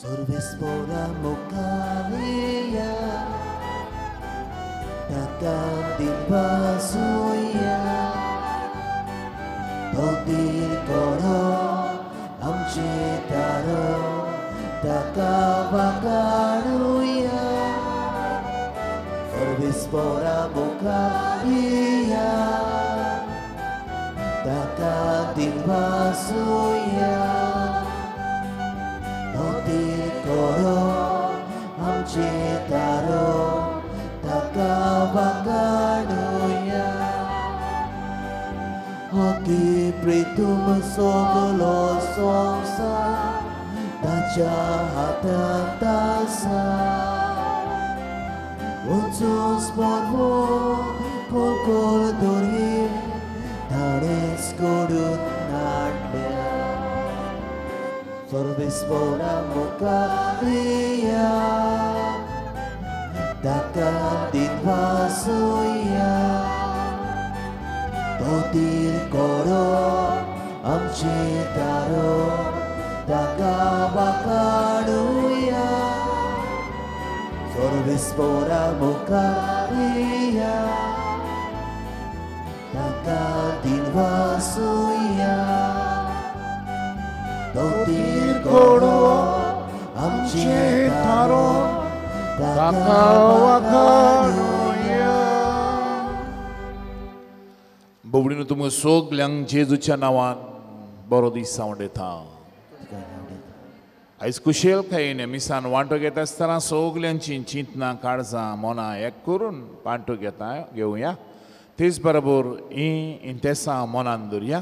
सर्वेस्पोरा मुखारिया ताका दिनवासुया तोदीर करो आमचे तारो ताका वाकाडुया सर्वेस्पोरा मुखारिया ताका दिनवासुया तोदीर करो आमचे तारो ताका वाकाडुया हकी प्रीतम सगलो संवसार ताच्या हातांत आसा वचून स्पर्वो खोल दोरी ताणेंच घडून हाडल्या सर्वेस्पोरा मुखारिया ताका दिनवासुया तोदीर करो आमचे तारो ताका वाकाडुया सर्वेस्पोरा मुखारिया ताका दिनवासुया तोदीर करो आमचे तारो ताका वाकाडुया. बोबडीन तुमकां सगल्यांक जेजूच्या नांवान बरो दीस सांवडेता. आयज कुशेलकायेन मिसान वांटो घेता आसतना सगल्यांची चिंतनां काळजां मनां एक करून वांटो घेता घेवया. तेच बरोबर ही इंतेसां मनान दवरया.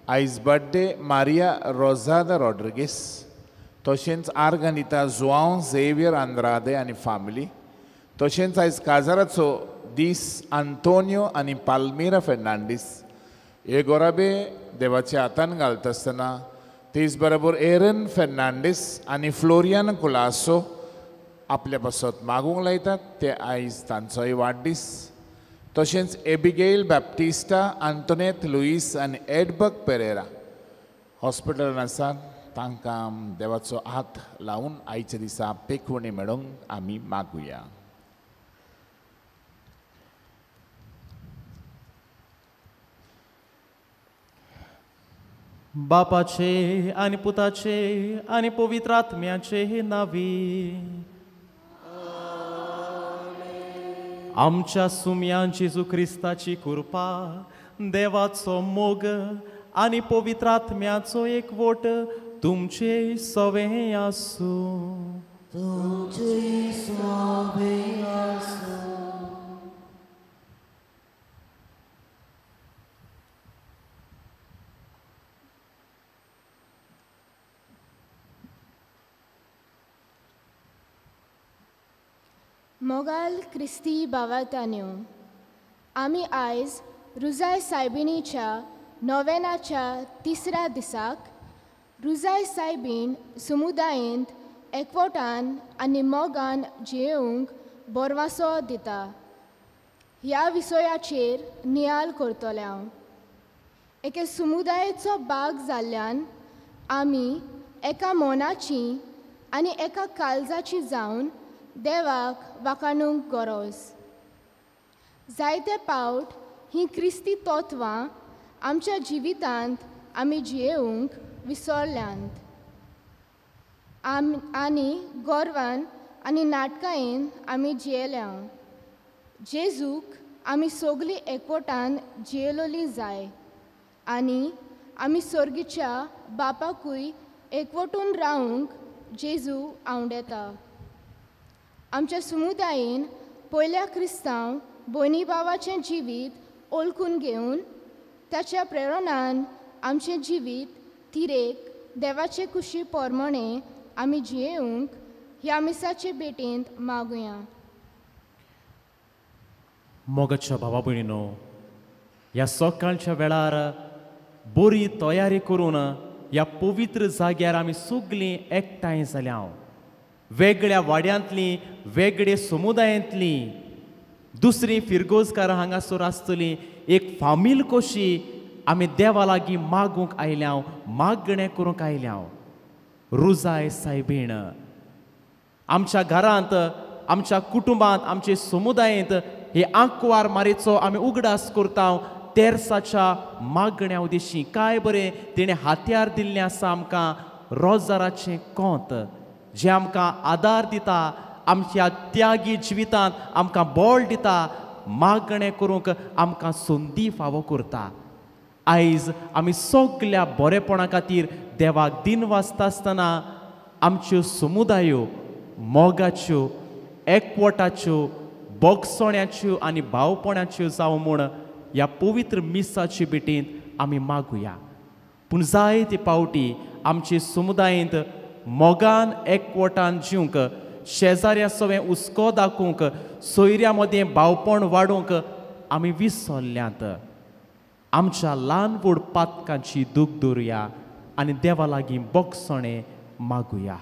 आयज बर्थडे मारिया रोजादा रॉड्रिगीस, तशेंच आर्गानिता जुआंव झेवियर आंद्रादे आनी फामिली, तशेंच आयज काजाराचो दीस आंतोनियो आनी पाल्मिरा फेर्नांडीस हे गोराबे देवाच्या हातान घालता आसतना, तेच बरोबर एरन फेर्नांडीस आनी फ्लोरियन कुलासो आपल्या पासत मागूंक लायतात ते आयज तांचोय वाडदीस. तशेंच एबिगेल बॅप्टिस्टा, आंतोनेत लुईस आनी एडबर्ग पेरेरा हॉस्पिटलान आसात, तांकां देवाचो हात लावन आयच्या दिसा पेखवणी मेळोवंक आमी मागुया. बापाचे आनी पुताचे आनी पवित्र आत्म्याचे नावी आमच्या सुम्या जेजू क्रिस्ताची कृपा, देवाचो मोग आनी पवित्र आत्म्याचो एकवट तुमचे सवे आसूं. तुमचे सवे आसूं. मोगाल क्रिस्ती बावातान्यो, आमी आयज रुजाय सायबिणीच्या नोवेनाच्या तिसऱ्या दिसाक रुजाय सायबीण समुदायेंत एकवटान आनी मोगान जियेवंक बोरवासो दिता ह्या विशयाचेर नियाल करतले हांव. एके समुदायेचो भाग जाल्ल्यान आमी एका मनाची आनी एका काळजाची जावन देवाक वाखाणूंक गरज. जायते पावट ही क्रिस्ती तत्वां आमच्या जिवितांत आमी जियेवंक विसरल्यांत आनी गर्वान आनी नाटकायेन आमी जियेल्या. जेजूक आमी सगळीं एकवटान जियेलोली जाय आनी आमी सर्गीच्या बापाकूय एकवटून रावंक जेजू आवडेता. आमच्या समुदायेन पयल्या क्रिस्तांव भयणी भावाचें जिवीत ओळखून घेवन ताच्या प्रेरणान आमचें जिवीत तिरेक देवाचे कुशी पोरमणे आमी जियेवंक ह्या मिसाचे भेटेंत मागुया. मोगाच्या भावा भयणीनो, ह्या सकाळच्या वेळार बरी तयारी करून ह्या पवित्र जाग्यार आमी सगळीं एकठांय जाल्या. वेगळ्या वाड्यांतलीं, वेगळे समुदायांतलीं, दुसरी फिरगोजकारां हांगासर आसतलीं, एक फामील कशी आमी देवा लागीं मागूंक आयल्या, मागणें करूंक आयल्या. रुजाय सायबीण आमच्या घरांत, आमच्या कुटुंबांत, आमचे समुदायेंत हे आंकवार मारेचो आमी उगडास करता तेर्साच्या मागण्या उदेशी. काय बरें तिणें हात्यार दिल्लें आसा आमकां रोजाराचें कोंत, जें आमकां आदार दिता, आमच्या त्यागी जिवितांत आमकां बळ दिता, मागणें करूंक आमकां संदी फावो करता. आयज आमी सगल्या बरेपणा खातीर देवाक दिन वाचता आसतना आमच्यो समुदायो मोगाच्यो, एकवटाच्यो, बोगसोण्याच्यो आनी भावपणाच्यो जावं म्हूण ह्या पवित्र मिसाचे भेटींत आमी मागुया. पूण जायते पावटी आमचे समुदायेंत मोगान एकवटान जिवंक, शेजाऱ्या सवें हुस्को दाखोवंक, सोयऱ्या मदें भावपण वाडोवंक आमी विसरल्यांत. आमच्या ल्हान व्हड पातकांची दूख दवरुया आनी देवा लागीं बोगसणें मागुया.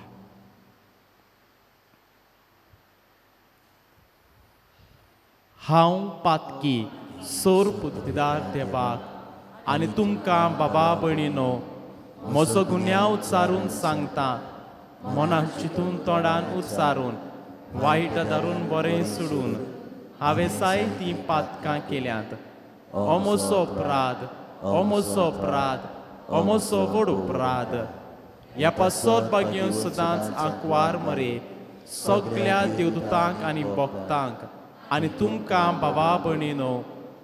हांव पातकी सोर पुतदार देवाक आनी तुमकां बाबा भयणीनो म्हजो गुन्यांव उच्चारून सांगता, मनाक चिंतून तोंडान उच्चारून, वायट धरून बरें सोडून हांवें जायतीं पातकां केल्यांत. हो म्हजो अपराध, हो म्हजो अपराध, हो म्हजो व्हड अपराध. ह्या पासत बागेवन सदांच आंकवार मरे सगल्या देवदूतांक आनी भक्तांक आनी तुमकां बाबा भयणीनो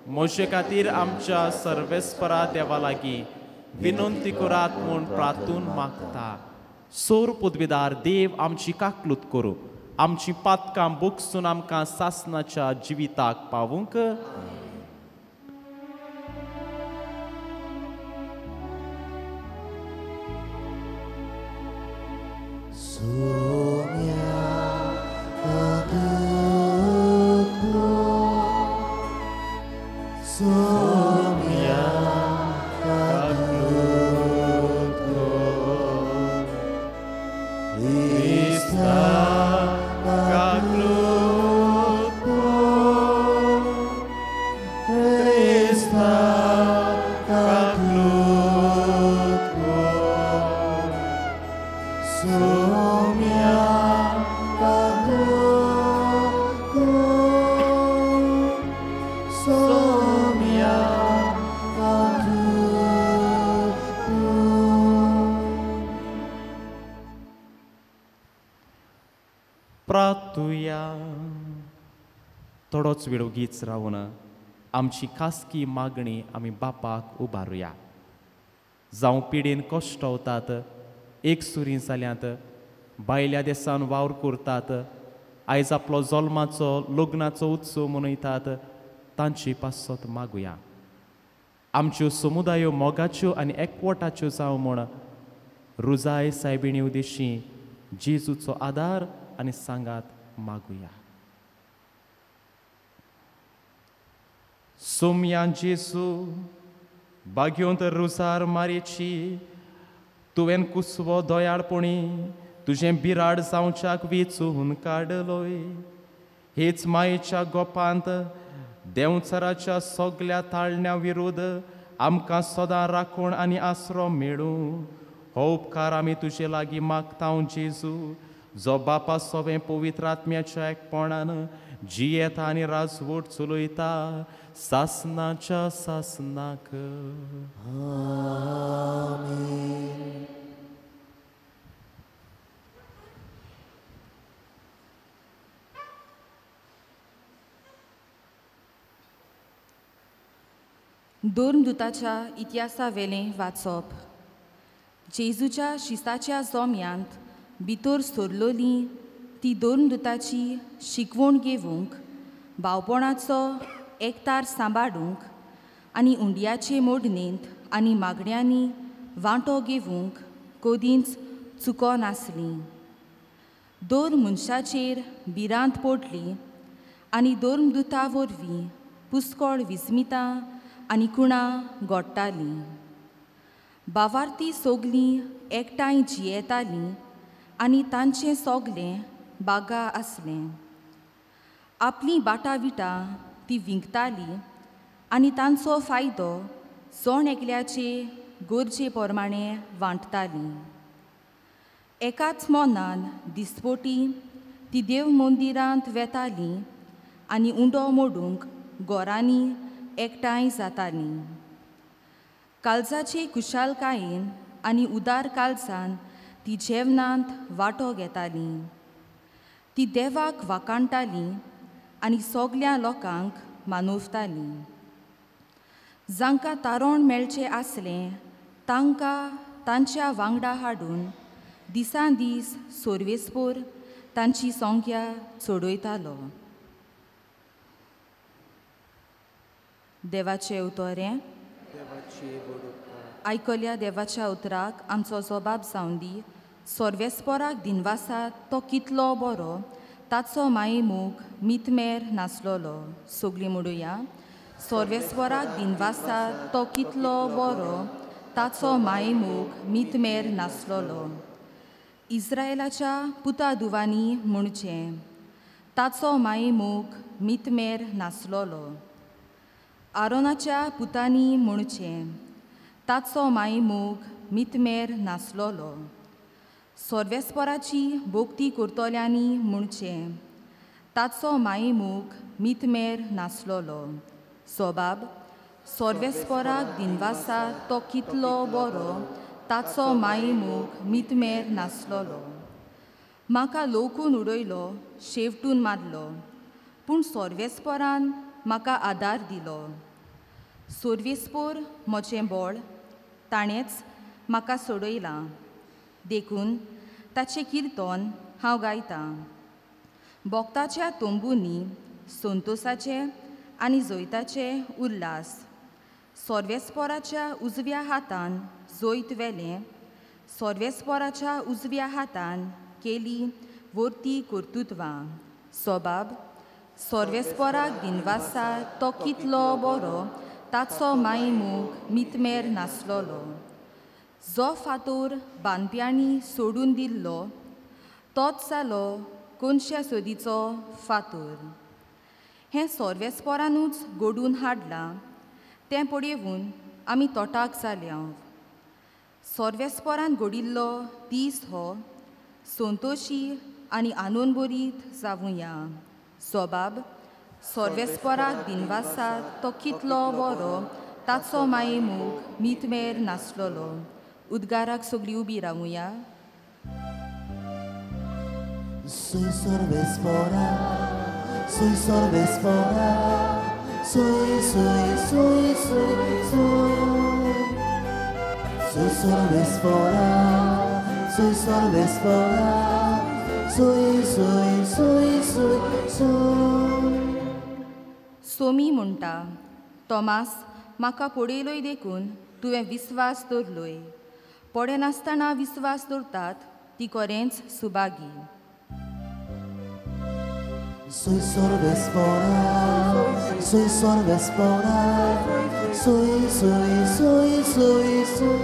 म्हजे खातीर आमच्या सर्वेस्परा देवा लागीं विनंती करात म्हूण प्रार्थून मागता. सोर पदवीदार देव आमची काकलूत करूं, आमची पातकां बोगसून आमकां सासनाच्या जिविताक पावूंक. थोडोच वेळ ओगीच रावन आमची खासगी मागणी आमी बापाक उबारुया. जावं पिडेन कश्टवतात, एकसुरी जाल्यात, भायल्या देसान वावर करतात, आयज आपलो जल्माचो लग्नाचो उत्सव मनयतात, तांची पासत मागुया. आमच्यो समुदायो मोगाच्यो आनी एकवटाच्यो जावं म्हूण रुजाय सायबिणी उदेशी जेजूचो आदार आनी सांगात मागुया. सोमया जेजू बागयोंत रुजार मारेची तुवें कुसवो दयाळपणी तुजें बिराड जावच्याक वेचून काडलोय. हेच मायेच्या गोपांत देंवचाराच्या सगल्या ताळण्या विरोध आमकां सदां राखण आनी आसरो मेळूं. हो उपकार आमी तुजे लागीं मागता जेजू, जो बापा सवें पवित्र आत्म्याच्या एकपणान जियेता आनी राजवट चलयता सासनाच्या सासनाक. आमेन. धर्मदूताच्या इतिहासावेलें वाचप. जेजूच्या शिस्ताच्या जोम्यांत भितर सरलोली ती धर्मदूताची शिकवण घेवंक, भावपणाचो एकतार सांबाळूंक आनी उंड्याचे मोडणेंत आनी मागण्यांनी वांटो घेवंक कदींच चुको नासली. दर मनशाचेर भिरांत पडली आनी धर्मदूता वरवीं पुस्कळ विस्मितां आनी कुणां घडटालीं. बावार्थी सगलीं एकठांय जियेतालीं आनी तांचें सगलें बागा आसलें. आपलीं बाटाविटां ती विंकताली आनी तांचो फायदो जण एकल्याचे गरजे प्रमाणे वांटताली. एकाच मनान दिसपटी ती देव मंदिरांत वेताली आनी उंडो मोडूंक गोरांनी एकठांय जाताली. काळजाचे कुशालकायेन आनी उदार काळजान ती जेवणांत वांटो घेताली. ती देवाक वाखाणटाली आनी सगल्या लोकांक मानवताली. जांकां तारण मेळचें आसलें तांकां तांच्या वांगडा हाडून दिसान दीस सोर्वेस्पोर तांची संख्या चडयतालो. देवाचें उतरें आयकल्या देवाच्या उतराक आमचो जबाब जावन दी. सोर्वेस्पोराक दिनवासात तो कितलो बरो, ताचो मायेमूख मितमेर नासलोलो. सगळीं म्हणुया, सोर्वेस्पोराक दिनवासात तो कितलो बरो, ताचो मायेमूख मितमेर नासलोलो. इस्रायलाच्या पुता दुवांनी म्हणचें, ताचो मायेमूख मितमेर नासलोलो. आरोनाच्या पुतांनी म्हणचें, ताचो मायेमूख मितमेर नासलोलो. सोर्वेस्पोराची भोक्ती करतल्यांनी म्हणचें, ताचो मायेमूख मितमेर नासलोलो. सोबाब सोर्वेस्पोराक दिनवासा तो कितलो बरो, ताचो मायेमूख मितमेर नासलोलो. म्हाका लोकून उडयलो, शेवटून मारलो, पूण सोर्वेस्पोरान म्हाका आदार दिलो. सोर्वेस्पोर म्हजें बळ, ताणेंच म्हाका सोडयलां, देखून ताचें किर्तन हांव गायतां. भक्ताच्या तंबूंनी संतोसाचे आनी जैताचे उल्हास. सोर्वेस्पोराच्या उजव्या हातान जैत व्हेलें, सोर्वेस्पोराच्या उजव्या हातान केली वर्ती कर्तृत्वां. सोबाब सोर्वेस्पोराक दिनवासा तो कितलो बरो, ताचो मायेमूख मितमेर नासलोलो. जो फातोर बांदप्यांनी सोडून दिल्लो तोच जालो कोनशा सोदीचो फातोर. हें सोर्वेस्पोरानूच घडून हाडलां, तें पळोवन आमी तोटाक जाल्या. सोर्वेस्पोरान घडिल्लो दीस हो संतोशी आनी आनंदभरीत जावुया. सोबाब सोर्वेस्पोराक दिनवासा तो कितलो बरो, ताचो मायेमूख मितमेर नासलोलो. उद्गाराक सगळीं उबी रावुया. Soy Sorvespora, soy Sorvespora, soy, soy, soy, soy, soy. Soy Sorvespora, soy Sorvespora, soy, soy, soy, soy, soy. Somi म्हणटा, तोमास म्हाका पळयलोय देखून तुवें विस्वास दवरलोय. पळयनासतना विस्वास दवरतात ती खरेंच Subhagi. Soy Sorvespora, soy Sorvespora, soy, soy, soy, soy, soy.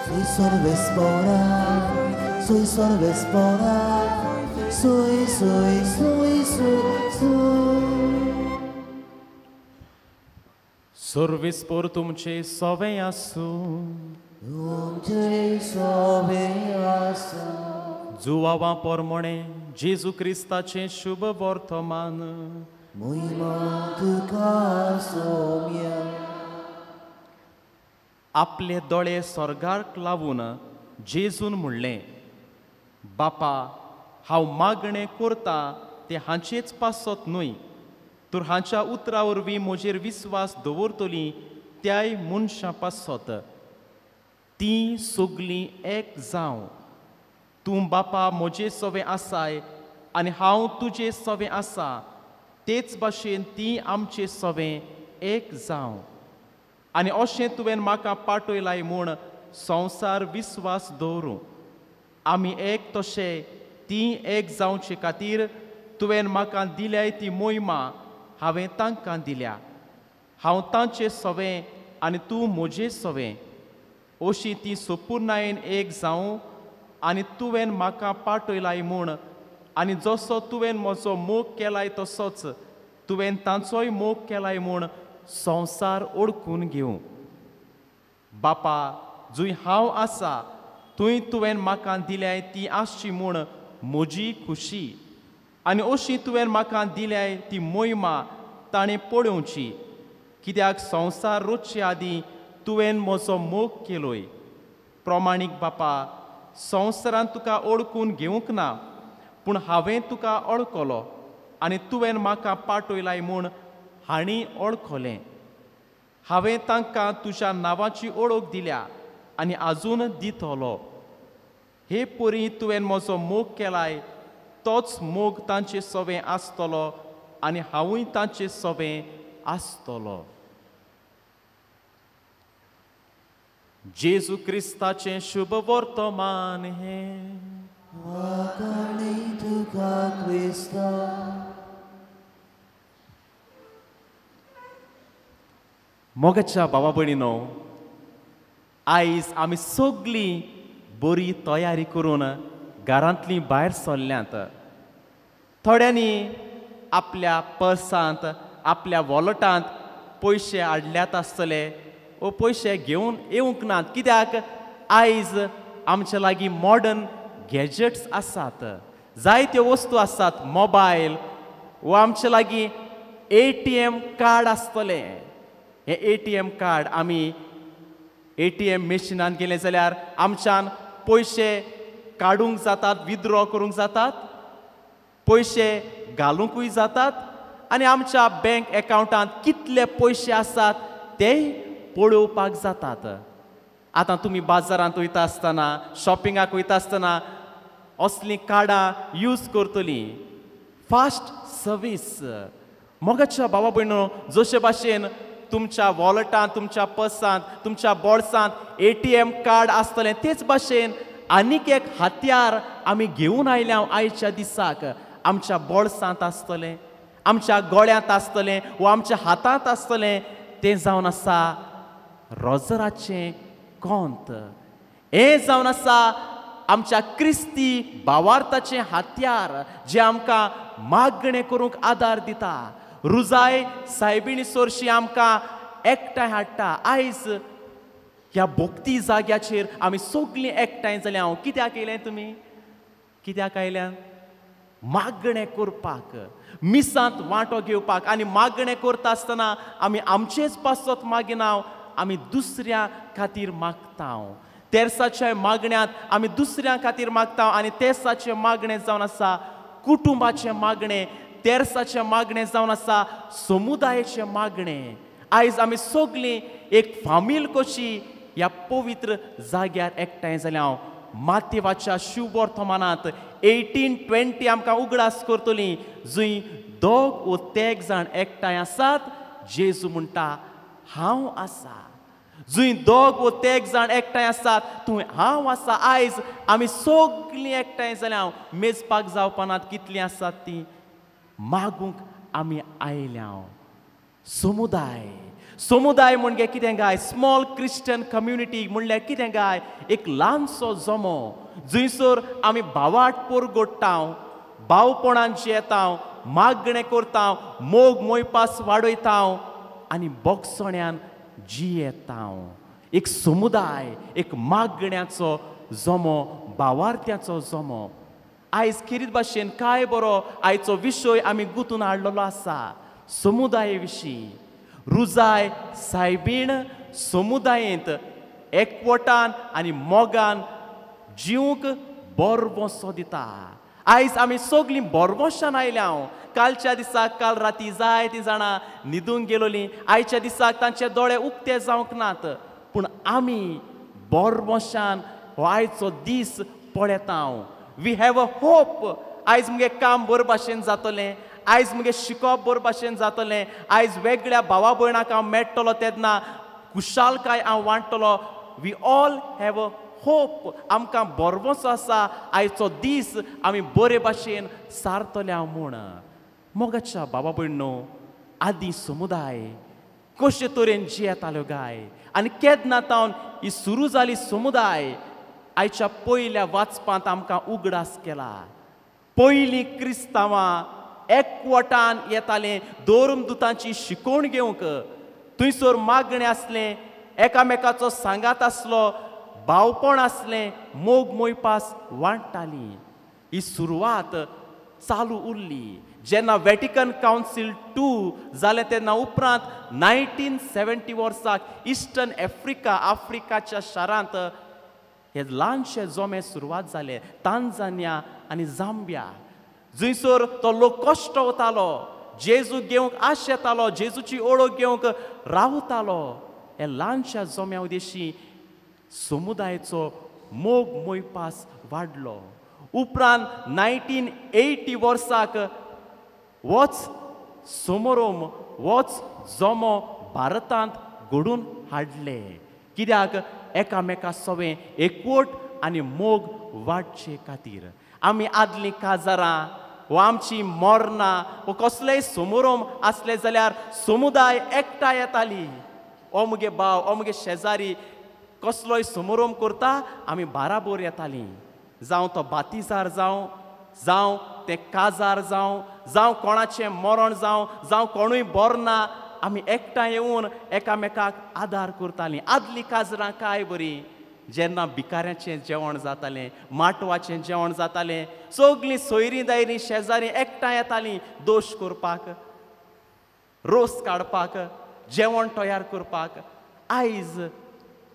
Soy Sorvespora, soy Sorvespora, soy, soy, soy, soy, soy. सोर्वेस्पोर तुमचे सोवे आसूं. तुमचे सोवे आसूं. जुवावा पोरमोणे जेजू क्रिस्ताचें शुभ वर्तमान. मोहिमा तुका सोम्या. आपले दोळे स्वर्गाक लावून जेजून म्हणलें, बापा, हांव मागणें करता तें हांचेच पासत न्हय, तर हांच्या उतरा वरवीं म्हजेर विस्वास दवरतलीं त्याय मनशां पासत. तीं सगलीं एक जावं. तूं बापा म्हजे सवें आसाय आनी हांव तुजे सवें आसा, तेच भाशेन तीं आमचे सवें एक जावं. आनी अशें तुवें म्हाका पाठयलाय म्हूण संवसार विस्वास दवरूं. आमी एक तशें तीं एक जावचे खातीर तुवें म्हाका दिल्याय ती मोहिमा हांवें तांकां दिल्या. हांव तांचे सवें आनी तूं म्हजे सवें, अशी ती सोपुर्णायेन एक जावं. आनी तुवें म्हाका पाठयलाय म्हूण आनी जसो तुवें म्हजो मोग केलाय तसोच तुवें तांचोय मोग केलाय म्हूण संवसार ओळखून घेवं. बापा, जंय हांव आसा थंय तुवें म्हाका दिल्याय ती आसची म्हूण म्हजी खुशी. आनी अशी तुवें म्हाका दिल्याय ती मोहिमा ताणें पळोवची, कित्याक संवसार रचचे आदीं तुवें म्हजो मोग केलोय. प्रमाणीक बापा, संवसारान तुका ओळखून घेवंक ना, पूण हांवें तुका ओळखलो आनी तुवें म्हाका पाठयलाय म्हूण हांणी ओळखलें. हांवें तांकां तुज्या नांवाची ओळख दिल्या आनी आजून दितलो. हे परी तुवें म्हजो मोग केलाय तोच मोग तांचे सवें आसतलो आनी हांवूय तांचे सवें आसतलो. जेजू क्रिस्ताचें शुभ वर्तमान हें. वाखाणी तुका क्रिस्ता. मोगाच्या बाबा भयणीनो, आयज आमी सगळीं बरी तयारी करून घरांतलीं भायर सरल्यांत. थोड्यांनी आपल्या पर्सांत, आपल्या वॉलेटांत पयशे हाडल्यात आसतले वो पयशे घेवन येवंक नात, कित्याक आयज आमच्या लागीं मॉडर्न गॅजेट्स आसात, जायत्यो वस्तू आसात, मोबायल वो आमच्या लागीं ATM card आसतलें. हें ATM card आमी ATM मशिनान गेले जाल्यार आमच्यान पयशे काडूंक जातात, विथड्रॉ करूंक जातात, पयशे घालुंकूय जातात आनी आमच्या बँक एकावंटांत कितले पयशे आसात तेय पळोवपाक जातात. आतां तुमी बाजारांत वयता आसतना, शॉपिंगाक वयता आसतना असलीं कार्डां यूज करतलीं. Fast service. मोगाच्या बाबा भयणो, जशे भाशेन तुमच्या वॉलेटांत, तुमच्या पर्सांत, तुमच्या बोल्सांत ATM card आसतलें, तेच भाशेन आनीक एक हत्यार आमी घेवन आयल्या आयच्या दिसाक. आमच्या बोल्सांत आसतलें, आमच्या गळ्यांत आसतलें वो आमच्या हातांत आसतलें, तें जावन आसा रोजराचें कोंत. हें जावन आसा आमच्या क्रिस्ती भावार्थाचें हत्यार, जें आमकां मागणें करूंक आदार दिता. रुजाय सायबिणी सोरशी आमकां एकठांय हाडटा. आयज ह्या भक्ती जाग्याचेर आमी सगळीं एकठांय जाल्या. हांव कित्याक येयलें तुमी? कित्याक आयल्या? मागणें करपाक, मिसांत वांटो घेवपाक. आनी मागणें करता आसतना आमी आमचेच पासत मागिना, आमी दुसऱ्या खातीर मागता. तेर्साच्या मागण्यांत आमी दुसऱ्या खातीर मागता आनी तेर्साचें मागणें जावन आसा कुटुंबाचें मागणें, तेर्साचें मागणें जावन आसा समुदायाचें मागणें. आयज आमी सगळीं एक फामील कशी ह्या पवित्र जाग्यार एकठांय जाल्या. मातेवाच्या शुभवर्तमानांत 1820 आमकां उगडास करतली, जंय दोग वो तेग जाण एकठांय आसात, जेजू म्हणटा हांव आसा. जंय दोग वो तेग जाण एकठांय आसात, तूं हांव आसा. आयज आमी सगळीं एकठांय जाल्या. मेजपाक जावपानात कितलीं आसात तीं. मागूंक आमी आयल्या. समुदाय, समुदाय म्हणजे कितें काय? स्मॉल क्रिश्चन कम्युनिटी म्हणल्यार कितें काय? एक ल्हानसो जमो जंयसर आमी भावाट परगोडटा, भावपणान जियेता, मागणें करता, मोग मोयपास वाडयता आनी बोगसण्यान जियेता. एक समुदाय, एक मागण्याचो जमो, भावार्थ्याचो जमो. आयज खेरीत भाशेन काय बरो आयचो विशय आमी गुंतून हाडलेलो आसा, समुदाये विशीं. रुजाय सायबीण समुदायेंत एकवटान आनी मोगान जिवंक बरवसो दिता. आयज आमी सगळीं बरवशान आयल्या. कालच्या दिसाक, काल राती जायतीं जाणां न्हिदूंक गेलोलीं, आयच्या दिसाक तांचे दोळे उक्ते जावंक नात, पूण आमी बरवशान हो आयचो दीस पळयता. We have a hope. आयज मुगे काम बरे भाशेन जातलें, आयज मुगे शिकप बरे भाशेन जातलें, आयज वेगळ्या भावा भयणाक हांव मेळटलो तेन्ना खुशालकाय हांव वांट्टलो. We all have a hope. आमकां बरवसो आसा आयचो दीस आमी बरे भाशेन सारतले म्हूण. मोगाच्या बाबा भयणो, आदी समुदाय कशे तरेन जियेताल्यो गाय आनी केन्ना तावन ही सुरू जाली समुदाय, आयच्या पयल्या वाचपांत आमकां उगडास केला. पयलीं क्रिस्तांवां एकवटान येतालें धर्मदुतांची शिकोवण घेवंक. थंयसर मागणें आसलें, एकामेकाचो सांगात आसलो, भावपण आसलें, मोग मोयपास वांट्टालीं. ही सुरवात चालू उरली. जेन्ना वॅटिकन कावन्सील 2 जालें तेन्ना उपरांत 1970 वर्साक इस्टर्न आफ्रिका, आफ्रिकाच्या शारांत हे ल्हानशे जोमे सुरवात जाले, तांजानिया आनी जांबिया, जंयसर तो लोक कश्ट वतालो, जेजू घेवंक आश येतालो, जेजूची ओळख घेवंक रावतालो. हे ल्हानशा जोम्या उदेशी समुदायाचो मोग मोयपास वाडलो. उपरांत 1980 वर्साक वच समोरोम वच जोमो भारतांत घडून हाडले. कित्याक? एकामेका सवें एकवट आनी मोग वाडचे खातीर. आमी आदलीं काजारां वा आमची मरणां वा कसलेय समोरोम आसले जाल्यार समुदाय एकठांय येताली. ओ मुगे भाव, ओ मुगे शेजारी कसलोय समोरोम करता, आमी बाराबोर येतालीं. जावं तो बातिजार जावं, जावं तें काजार जावं, जावं कोणाचें मरण जावं, जावं कोणूय बरो ना, आमी एकठांय येवन एकामेकाक आदार करतालीं. आदलीं काजरां काय बरीं, जेन्ना भिकाऱ्याचें जेवण जातालें, माटवाचें जेवण जातालें, सगळीं सोयरीं दायरीं शेजारी एकठांय येतालीं दोश करपाक, रोस काडपाक, जेवण तयार करपाक. आयज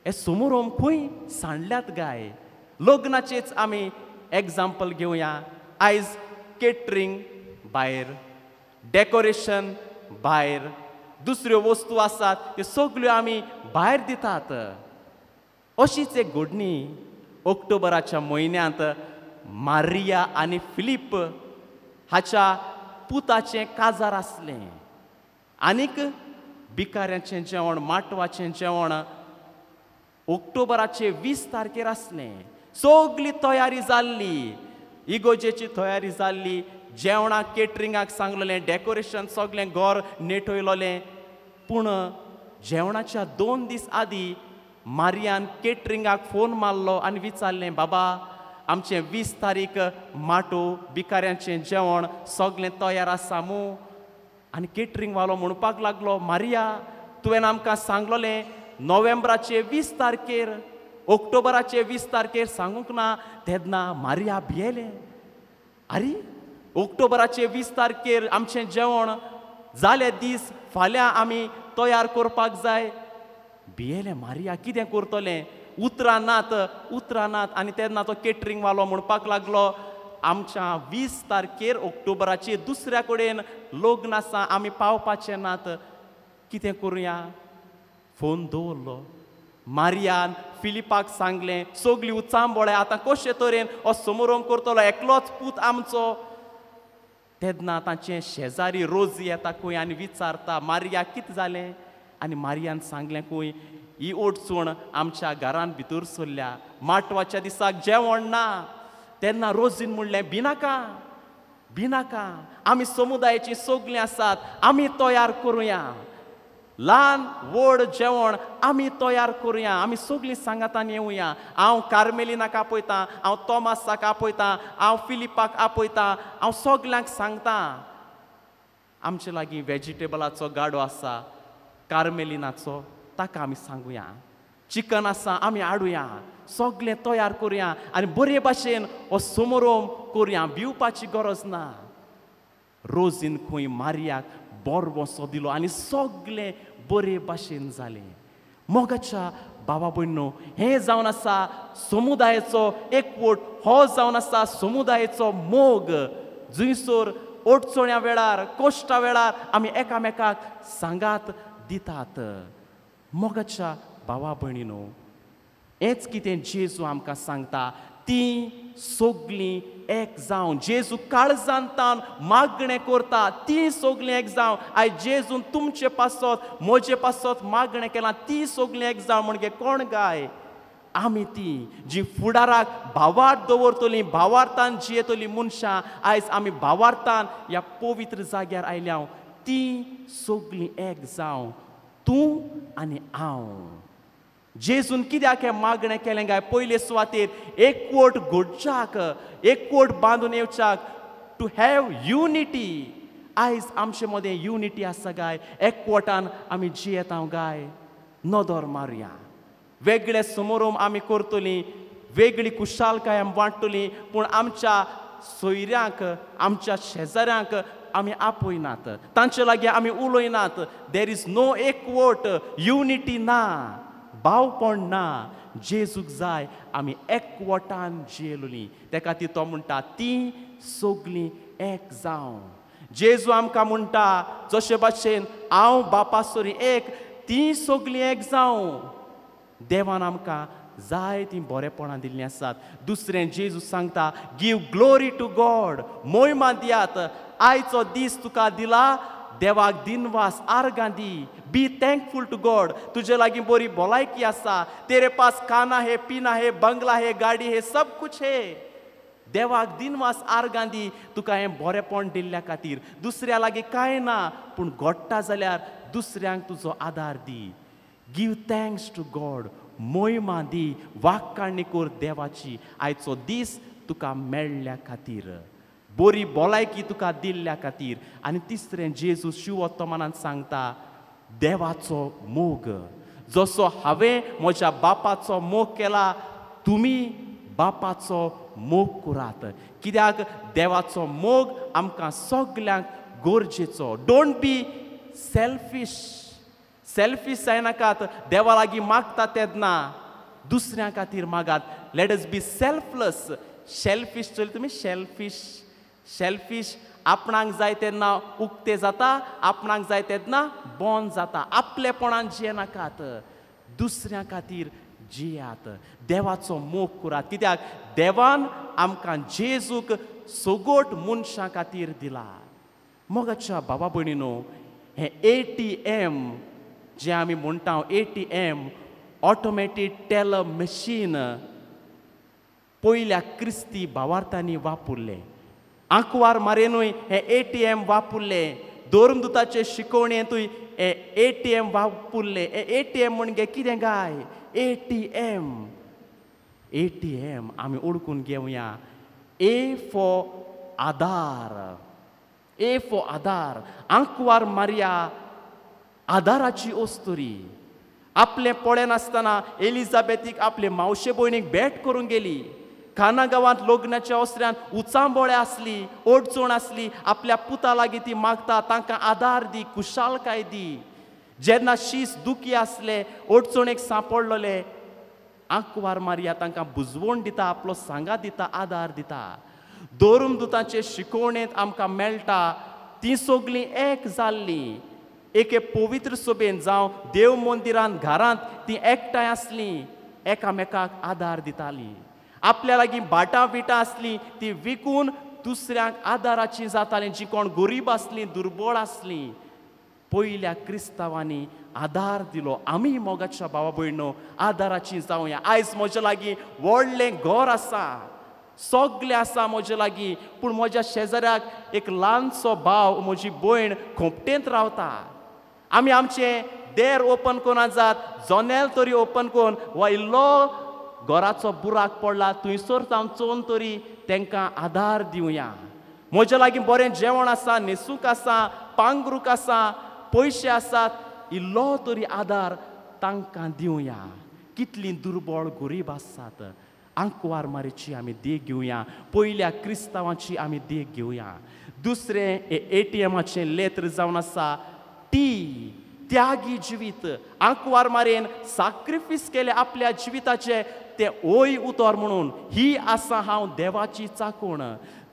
हे समोरोम खंय सांडल्यात गाय? लग्नाचेच आमी एग्जाम्पल घेवया. आयज केटरींग भायर, डेकोरेशन भायर, दुसऱ्यो वस्तू आसात त्यो सगळ्यो आमी भायर दितात. अशीच एक घडणी ऑक्टोबराच्या म्हयन्यांत मारिया आनी फिलीप हाच्या पुताचें काजार आसलें. आनीक भिकाऱ्यांचें जेवण, माटवाचें जेवण ऑक्टोबराचे 20 तारखेर आसलें. सगळी तयारी जाल्ली, इगोजेची तयारी जाल्ली, जेवणाक केटरिंगाक सांगलेलें, डेकोरेशन सगळें घर नेटयलोलें. पूण जेवणाच्या 2 दीस आदी मारियान केटरिंगाक फोन मारलो आनी विचारलें, बाबा आमचें 20 तारीख माटो भिकाऱ्यांचें जेवण सगळें तयार आसा मू? आनी केटरिंग वालो म्हणपाक लागलो, मारिया तुवें आमकां सांगलोलें नोव्हेंबराचे 20 तारखेर, ऑक्टोबराचे 20 तारखेर सांगूंक ना. तेन्ना मारिया भियेलें, आरे ऑक्टोबराचे 20 तारखेर आमचें जेवण जाले दीस, फाल्यां आमी तयार करपाक जाय. भियेलें मारिया, कितें करतलें? उतरां नात, उतरां नात. आनी तेन्ना तो केटरिंग वालो म्हणपाक लागलो, आमच्या 20 तारखेर ऑक्टोबराचे दुसऱ्या कडेन लग्न आसा, आमी पावपाचे नात, कितें करुया? फोन दवरलो. मारियान फिलिपाक सांगलें, सगळी उचांबोळे आतां कशे तरेन हो समोरोम करतलो, एकलोच पूत आमचो. तेन्ना तांचे शेजारी रोजी येता खंय आनी विचारता, मारिया कितें जालें? आनी मारियान सांगलें खंय, ही अडचण आमच्या घरान भितर सरल्या, माटवाच्या दिसाक जेवण ना. तेन्ना रोजीन म्हणलें, भिनाका भिनाका, आमी समुदायाची सगळीं आसात, आमी तयार करुया, ल्हान व्हड जेवण आमी तयार करुया, आमी सगळीं सांगातान येवया. हांव कार्मेलिनाक आपयतां, हांव तोमासाक आपयतां, हांव फिलिपाक आपयतां, हांव सगल्यांक सांगतां. आमचे लागीं वेजिटेबलाचो गाडो आसा कार्मेलिनाचो, ताका आमी सांगुया. चिकन आसा आमी हाडुया, सगळें तयार करुया आनी बरे भाशेन हो समोरोम करुया, भिवपाची गरज ना. रोजीन खंय मारियाक बरो दिलो आनी सगळें बरे भाशेन जालें. मोगाच्या बाबा भयणो, हें जावन आसा समुदायाचो एकवट, हो जावन आसा समुदायाचो मोग, जंयसर अडचण्या वेळार, कश्टा वेळार आमी एकामेकाक सांगात दितात. मोगाच्या भावा भयणीनो, हेंच कितें जेजू आमकां सांगता, ती सगळीं एक जावन जेजू काळजांतान मागणें करता, ती सगळीं एक जावन. आयज जेजून तुमचे पासत म्हजे पासत मागणें केलां, ती सगळीं एक जावन म्हणजे कोण गाय? आमी ती जी फुडाराक भावार्थ दवरतलीं, भावार्थान जियेतलीं मनशां. आयज आमी भावार्थान ह्या पवित्र जाग्यार आयल्या, ती सगळीं एक जावन, तूं आनी हांव. जेजून कित्याक हें मागणें केलें काय? पयले सुवातेर एकवट घडच्याक, एकवट बांदून येवच्याक, टू have unity. आयज आमचे मदें युनिटी आसा काय? एकवटान आमी जियेता काय? नदर मारुया. वेगळे समोरोम आमी करतलीं, वेगळी खुशालकाय आमी वांट्टली, पूण आमच्या सोयऱ्यांक, आमच्या शेजाऱ्यांक आमी आपयनात, तांचे लागीं आमी उलयनात. There is no एकवट, युनिटी ना, भावपण ना. जेजूक जाय आमी एकवटान जियेलोलीं. ते खातीर तो म्हणटा तीं सगलीं एक जावं. जेजू आमकां म्हणटा जशे भाशेन हांव बापा सरी एक, तीं सगलीं एक जावं. देवान आमकां जाय तीं बरेपणां दिल्लीं आसात. दुसरें जेजू सांगता गिव ग्लोरी टू गॉड, मोहिमा दियात. आयचो दीस तुका दिला, देवाक दिनवास, आर्गां दी. बी थँकफूल टू गॉड. तुजे लागीं बरी भलायकी आसा, तेरे पास खाना है, पिना है, बंगला है, गाडी है, सब कुछ है. देवाक दिनवास, आर्गां दी तुका हें बरेपण दिल्ल्या खातीर. दुसऱ्या लागीं कांय ना, पूण घडटा जाल्यार दुसऱ्यांक तुजो आदार दी. गिव thanks two God, मोहिमा दी, वाक्काणी कर देवाची. आयचो दीस तुका मेळ्ळ्या खातीर, बरी भलायकी तुका दिल्ल्या खातीर. आनी तिसरें जेजू शिवोत्तमानान सांगता देवाचो मोग. जसो हांवें म्हज्या बापाचो मोग केला, तुमी बापाचो मोग करात. कित्याक देवाचो मोग आमकां सगल्यांक गरजेचो. Don't be selfish. Selfish जायनाकात. देवा लागीं मागता तेन्ना दुसऱ्यां खातीर मागात. Let us be selfless. Shellfish चोयली तुमी? शेल्फीश, शेल्फीश आपणाक जाय तेन्ना उक्ते जाता, आपणाक जाय तेन्ना बंद जाता. आपलेपणान जियेनाकात, दुसऱ्यां खातीर जियात. देवाचो मोग करात. कित्याक देवान आमकां जेजूक सगोट मनशां खातीर दिला. मोगाच्या बाबा भयणीनो, हें ATM जें आमी म्हणटा, ATM automated teller machine, पयल्या क्रिस्ती भावार्थांनी वापरलें. आंकवार मारेनूय हें ATM वापरलें. धर्मदुताचे शिकवणेंतूय हें ATM वापरलें. हें ATM म्हणजे कितें काय? ATM, ATM आमी ओळखून घेवया. ए फॉर आदार, ए फॉर आदार. आंकवार मारिया आदाराची अस्तुरी. आपलें पळयनासतना एलिझाबेथीक आपले मावशे भयणीक भेट करूंक गेली. खाना गांवांत लग्नाच्या ओसऱ्यान उचांबोळे आसली, अडचण आसली, आपल्या पुता लागीं ती मागता तांकां आदार दी, खुशालकाय दी. जेन्ना शीस दुखी आसले, अडचणेक सांपडलेले, आंकवार मारिया तांकां बुजवण दिता, आपलो सांगात दिता, आदार दिता. धर्मदुतांचे शिकवणेंत आमकां मेळटा तीं सगलीं एक जाल्लीं. एके पवित्र सभेन जावं देव मंदिरांत, घरांत तीं एकठांय आसलीं, एकामेकाक आदार दितालीं. आपल्या लागीं भाटां बिटां आसलीं ती विकून दुसऱ्यांक आदाराचीं जातालीं, जीं कोण गरीब आसलीं, दुर्बळ आसलीं. पयल्या क्रिस्तांवांनी आदार दिलो. आमी मोगाच्या भावा भयणो आदाराचीं जावया. आयज म्हज्या लागीं व्हडलें घर आसा, सगलें आसा म्हजे लागीं, पूण म्हज्या शेजाऱ्याक एक ल्हानसो भाव, म्हजी भयण खोपटेंत रावता. आमी आमचें देर ओपन करून जात, जनेल तरी ओपन करून, वा इल्लो घराचो बुराक पडला थंयसर जावन चोवन तरी तांकां आदार दिवया. म्हज्या लागीं बरें जेवण आसा, न्हेसूंक आसा, पांगरूक आसा, पयशे आसात, इल्लो तरी आदार तांकां दिवया. कितलीं दुर्बळ गरीब आसात. आंकवार मारीची आमी देख घेवया, पयल्या क्रिस्तांवाची आमी देख घेवया. दुसरें ATMाचें लेत्र जावन आसा टी, त्यागी जिवीत. आंकवार मारेन साक्रिफीस केले आपल्या जिविताचे, तें ओय उतर म्हणून ही आसा हांव देवाची चाकोण.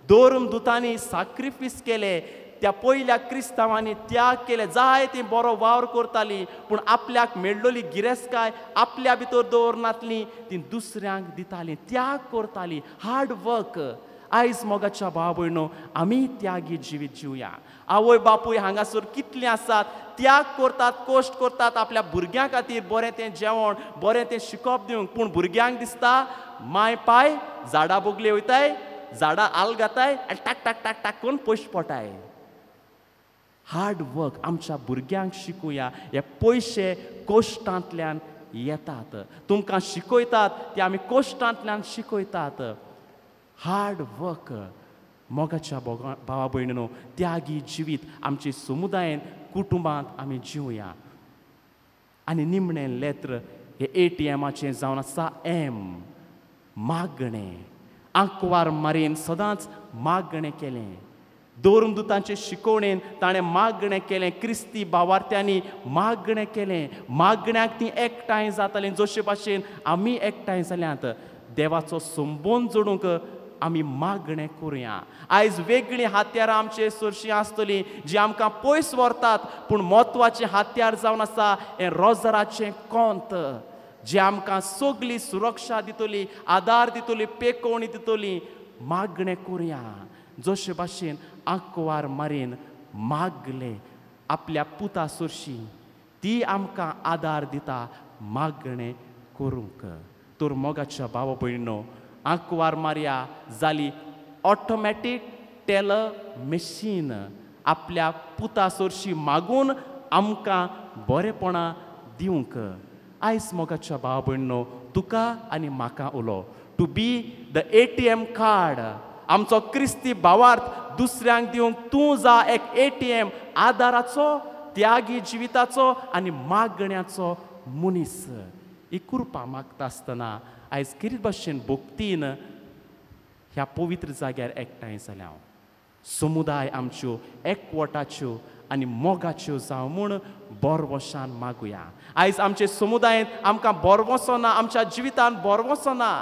धर्मदुतांनी साक्रिफीस केले, त्या पयल्या क्रिस्तांवांनी त्याग केले. जाय ती बरो वावर करताली, पूण आपल्याक मेळ्ळोली गिरेस्तकाय आपल्या भितर दवरनातली, ती दुसऱ्यांक दिताली, त्याग करताली, हार्ड वर्क. आयज मोगाच्या भाव भयणो आमी त्यागी जिवीत जिवया. आवय बापूय हांगासर कितलीं आसात, त्याग करतात, कश्ट करतात आपल्या भुरग्यां खातीर बरें तें जेवण, बरें तें शिकप दिवंक, पूण भुरग्यांक दिसता माय पाय झाडां बोगले वयताय, झाडां आल घाताय आनी टाक टाक टाक टाक करून पयशे पोटाय. हार्ड वर्क आमच्या भुरग्यांक शिकूया. हे पयशे कश्टांतल्यान येतात, तुमकां शिकयतात ते आमी कश्टांतल्यान शिकयतात. हार्ड वर्क मोगाच्या भावा भयणीनो, त्यागी जिवीत आमचे समुदायेन, कुटुंबांत आमी जिवया. आनी निमणें लेत्र हे ATMाचें जावन आसा एम, मागणें. आंकवार मारेन सदांच मागणें केलें. धर्मदुतांचे शिकोवणेन ताणें मागणें केलें, क्रिस्ती भावार्थ्यांनी मागणें केलें. मागण्याक तीं एकठांय जातालीं, जशे भाशेन आमी एकठांय जाल्यात. देवाचो संबंद जोडूंक आमी मागणें करुया. आयज वेगळीं हात्यारां आमचे सरशीं आसतलीं जीं आमकां पयस व्हरतात, पूण म्हत्वाचें हात्यार जावन आसा हें रोजराचें कोंत, जें आमकां सगली सुरक्षा दितली, आदार दितली, पेकोवणी दितली. मागणें करुया जशे भाशेन आंकवार मारीन मागलें आपल्या पुता सरशीं, ती आमकां आदार दिता मागणें करूंक. तर मोगाच्या भाव भयणो, आंकवार मारया जाली ऑटोमॅटीक टेलर मशीन, आपल्या पुता सरशीं मागून आमकां बरेपणां दिवंक. आयज मोगाच्या भाव भयणो, तुका आनी म्हाका उलो to be the ATM card. आमचो क्रिस्ती भावार्थ दुसऱ्यांक दिवंक तूं जा एक ATM, आदाराचो, त्यागी जिविताचो आनी मागण्याचो मनीस. ही कृपा मागता आसतना आयज कितें भाशेन भक्तीन ह्या पवित्र जाग्यार एकठांय जाल्या. समुदाय आमच्यो एकवटाच्यो आनी मोगाच्यो जावं म्हूण बरवशान मागुया. आयज आमचे समुदायेंत आमकां बरवसो ना, आमच्या जिवितांत बरवसो ना.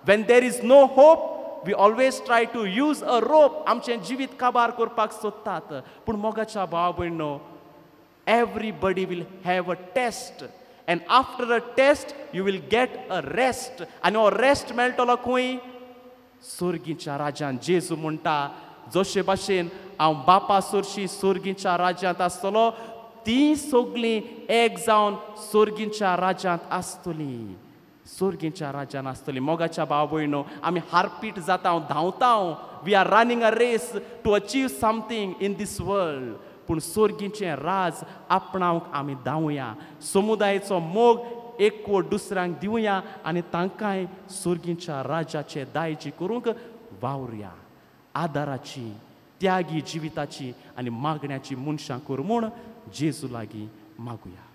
When there is no hope, we always try to use a rope. आमचें जिवीत काबार करपाक सोदतात. पूण मोगाच्या भाव भयणो, everybody will have a test, and after a test you will get a rest. आनी हो रेस्ट मेळटलो खंय? सोर्गीच्या राज्यांत. जेजू म्हणटा, जशे भाशेन हांव बापा सरशी सोर्गीच्या राज्यांत आसतलो, ती सगळीं एक जावन सोर्गीच्या राज्यांत आसतलीं, सोर्गीच्या राज्यांत आसतली. मोगाच्या भाव भयणो, आमी हारपीट जाता, धांवता, we are running a race to achieve something in this world. पूण सोर्गीचें राज आपणावंक आमी धांवया. समुदायाचो मोग एकवट दुसऱ्यांक दिवया आनी तांकांय सोर्गीच्या राज्याचे दायजी करूंक वावरुया. आदाराची, त्यागी जिविताची आनी मागण्याची मनशां करूं म्हूण जेजू लागीं मागुया.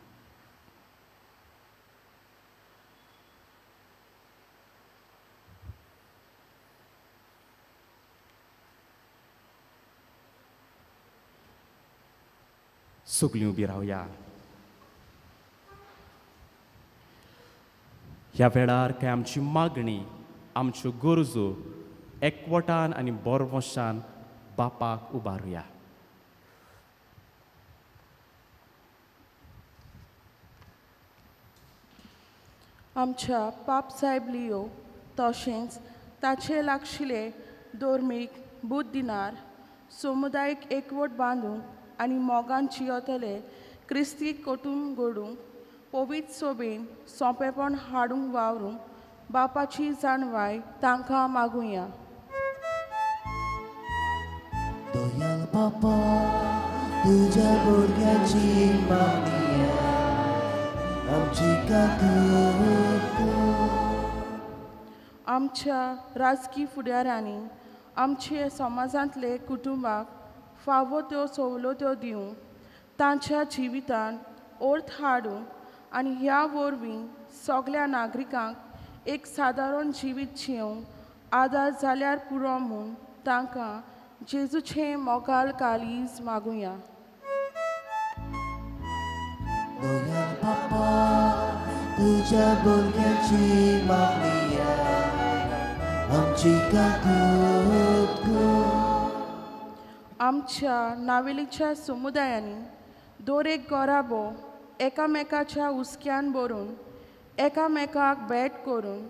सगळीं उबी रावया. ह्या वेळार काय आमची मागणी, आमच्यो गरजो एकवटान आनी बरवशान बापाक उबारुया. आमच्या पाप साहेब लियो तशेंच ताचे लागशिल्ले धर्मीक बुद्ध दिनार समुदायीक एकवट बांदूंक आनी मोगान जियेतले क्रिस्ती कुटुंब घडूंक पवित्र सोबेन सोंपेपण हाडूंक वावरूंक बापाची जाणवाय तांकां मागुया. दयाळ बापा, तुज्या भुरग्याची मागणी आमची काकूट. आमच्या राजकी फुडाऱ्यांनी आमचे समाजांतले कुटुंबाक फावो त्यो सवलत्यो दिवंक, तांच्या जिवितांत अर्थ हाडूंक आनी ह्या वरवीं सगल्या नागरिकांक एक सादारण जिवीत जियेवंक आदार जाल्यार पुरो म्हूण तांकां जेजूचें मोगाल काळीज मागुया. दयाळ बापा, तुज्या भुरग्याची मागणी आमची काकूट. आमच्या नावेलीच्या समुदायांनी दर एक घराबो एकामेकाच्या हुस्क्यान भरून, एकामेकाक भेट करून,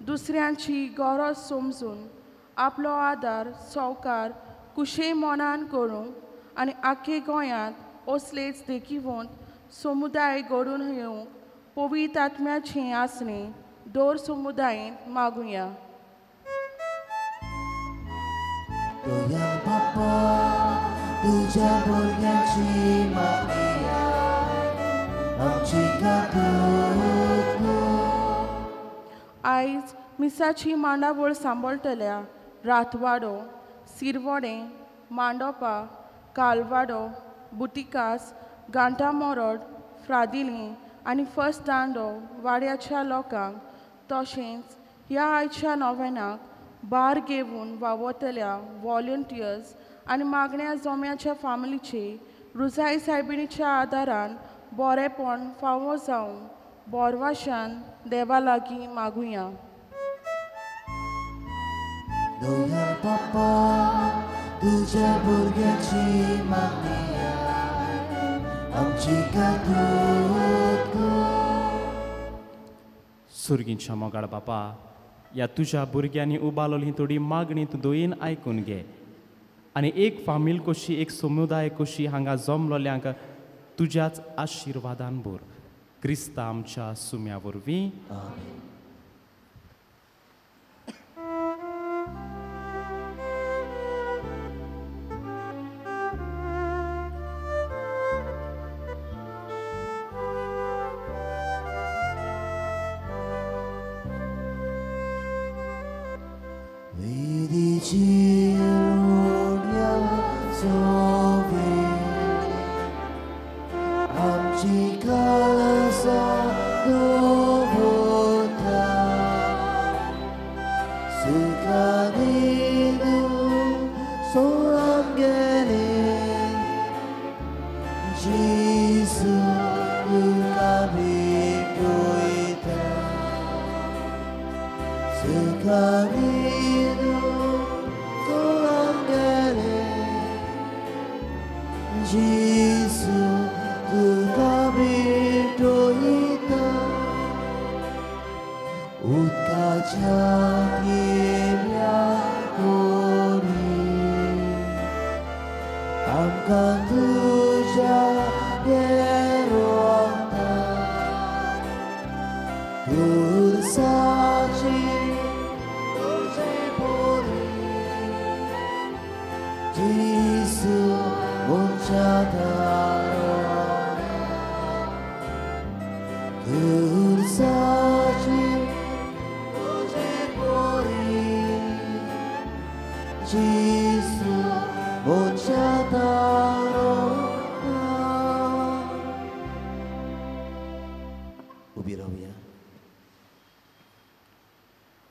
दुसऱ्यांची गरज समजून आपलो आदार सावकार कुशे मनान करूंक आनी आख्खे गोंयांत असलेच देखीवंत समुदाय घडून येवंक पवित्र आत्म्याचें आसणें दर समुदायेंत मागुया. दयाळ बापा, तुज्या भुरग्याची मागणी आमची काकूट. आयज मिसाची मांडावळ सांबाळटल्या रातवाडो, सिरवडें, मांडोपा, कालवाडो, बुतिकास, गांठामोरड, फ्रादिली आनी फर्स्ट दांडो वाड्याच्या लोकांक तशेंच ह्या आयच्या नोवेनाक बार घेवन वावरतल्या व्हॉलंटियर्स आनी मागण्या जोम्याच्या फामिलीचे रुजाय सायबिणीच्या आदारान बरेपण फावो जावं बोरवाशान देवा लागीं मागुया. दोया बापा तुज्या भुरग्याची मागणी आमची कातूत. सुर्गींच्या मोगाळ बापा, ह्या तुज्या भुरग्यांनी उबारलेली थोडी मागणी तूं दोयेन आयकून घे आनी एक फामील कशी एक समुदाय कशी हांगा जमलोल्यांक तुज्याच आशिर्वादान भर. क्रिस्ता आमच्या सुम्या वरवीं.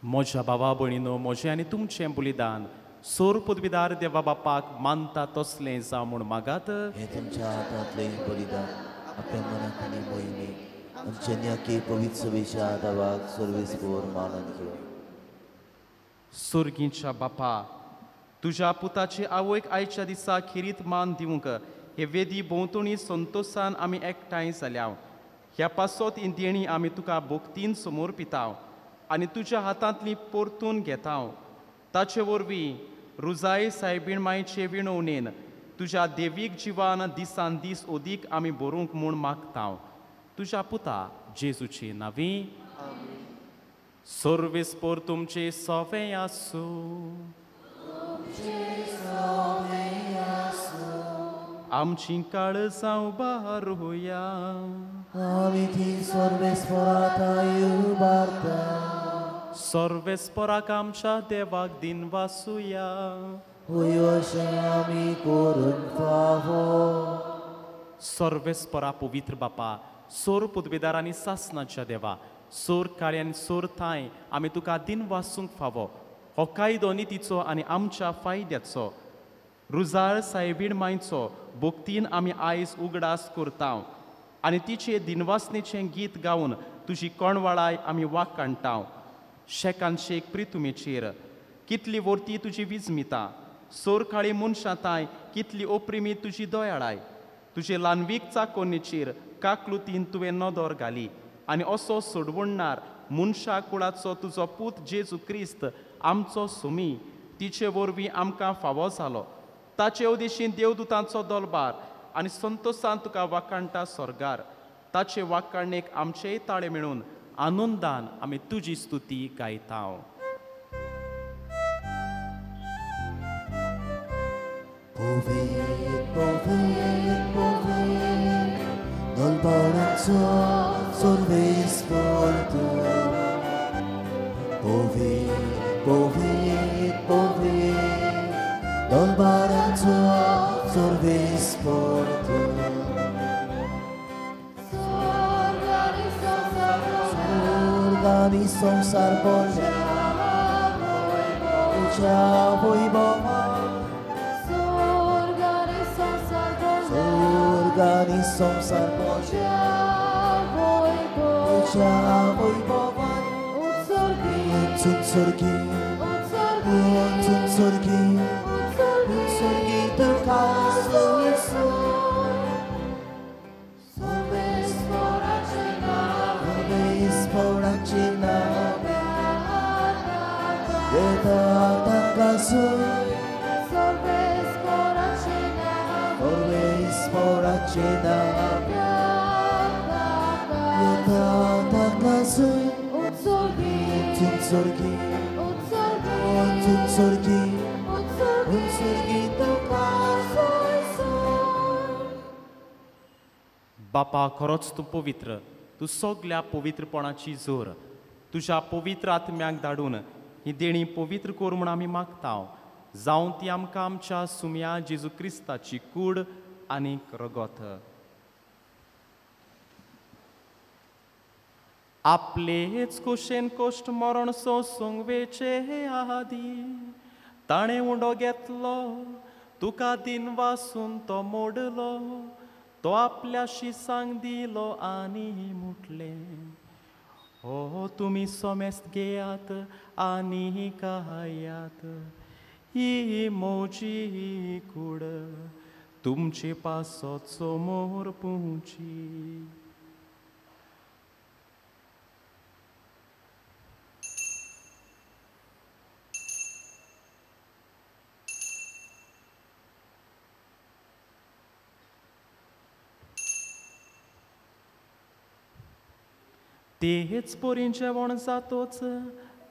म्हज्या भावा भयणीनो, म्हजें आनी तुमचें बलिदान सोर पदवीदार देवा बापाक मानता तसलें जावं म्हूण मागात. हें तुमच्या हातांतलें बलिदान आपल्या मनाक आनी मोहिमेक आमच्या न्याके पवित्र सभेच्या आदावाक सर्वेस्पोर मानून घेवं. सुर्गींच्या बापा, तुज्या पुताचे आवयक आयच्या दिसा खेरीत मान दिवंक हे वेदी भोंवतणी संतोशान आमी एकठांय जाल्या. ह्या पासत ही देणी आमी तुका भक्तीन समोर पिताव आनी तुज्या हातांतली परतून घेताव. ताचे वरवीं रुजाय सायबीण मायचे विणवणेन तुज्या देवीक जिवान दिसान दीस अदीक आमी बरोवंक म्हूण मागताव. तुज्या पुता जेजूचे नांवी. सर्वेस्पोर तुमचे सवे आसूं. आमची काळजां उबारुया. आमी ती सर्वेस्पोराक उबारता. सर्वेस्पोराक आमच्या देवाक दिनवासुया. होय अशें आमी करूंक फावो. सर्वेस्पोरा पवित्र बापा, सोर पदवेदार आनी सासनाच्या देवा, सोर काळी आनी सोर थांय आमी तुका दिनवासूंक फावो. हो कायदो नितीचो आनी आमच्या फायद्याचो. रुजार सायबीण मायचो भक्तीन आमी आयज उगडास करताव आनी तिचे दिनवासनेचें गीत गावन तुजी कोणवाळाय आमी वाकाणटाव. शेकान शेक प्रितुमेचेर कितली वर्ती तुजी विजमिता, सोर काळी मनशां ताय कितली ओप्रिमी तुजी दयाळाय. तुजे ल्हानवीक चाकोन्नीचेर काकलुतीन तुवें नदर घाली आनी असो सोडवणणार मनशा कुळाचो तुजो पूत जेजू क्रिस्त आमचो सुमी तिचे वरवीं आमकां फावो जालो. ताचे उदेशीन देवदूतांचो दलबार आनी संतोशान तुका वाकाणटा स्वर्गार. ताचे वाकाणणेक आमचेय ताळे मेळून आनंदान आमी तुजी स्तुती गायताव. पवित्र पवित्र पवित्र दलबाराचो सर्वेस्पोर तूं. पवित्र पवित्र पवित्र दलबाराचो सर्वेस्पोर तूं. स्वर्ग आनी संवसार भरल्या तुझ्या वैभवान स्वर्ग आनी संवसार तुझ्या वैभवान उत्सर्गी उत्सर्गी उत्सर्गी तुका सर्वेस्पोराचें नांव येता तांकां सर्वेस्पोराचें नांव येता तांकां उत्सर्गी उत्सर्गी उत्सर्गी तुका. बापा खरोच तूं पवित्र, तूं सगल्या पवित्रपणाची जोर. तुज्या पवित्र आत्म्याक धाडून ही देणी पवित्र कर म्हूण आमी मागता. जावं ती आमकां आमच्या सुम्या जेजू क्रिस्ताची कूड आनी रगत. आपलेच कुशेन कोश्ट मरण सोसूंक वेचे आदी ताणें उंडो घेतलो, तुका दिन वासून तो मोडलो, तो आपल्या शिसांक दिलो आनी म्हटलें, हो तुमी सोमेस्त घेयात आनी खायात, ही म्हजी कूड तुमचे पासत समोर पुची. तेच पोरीन जेवण जातोच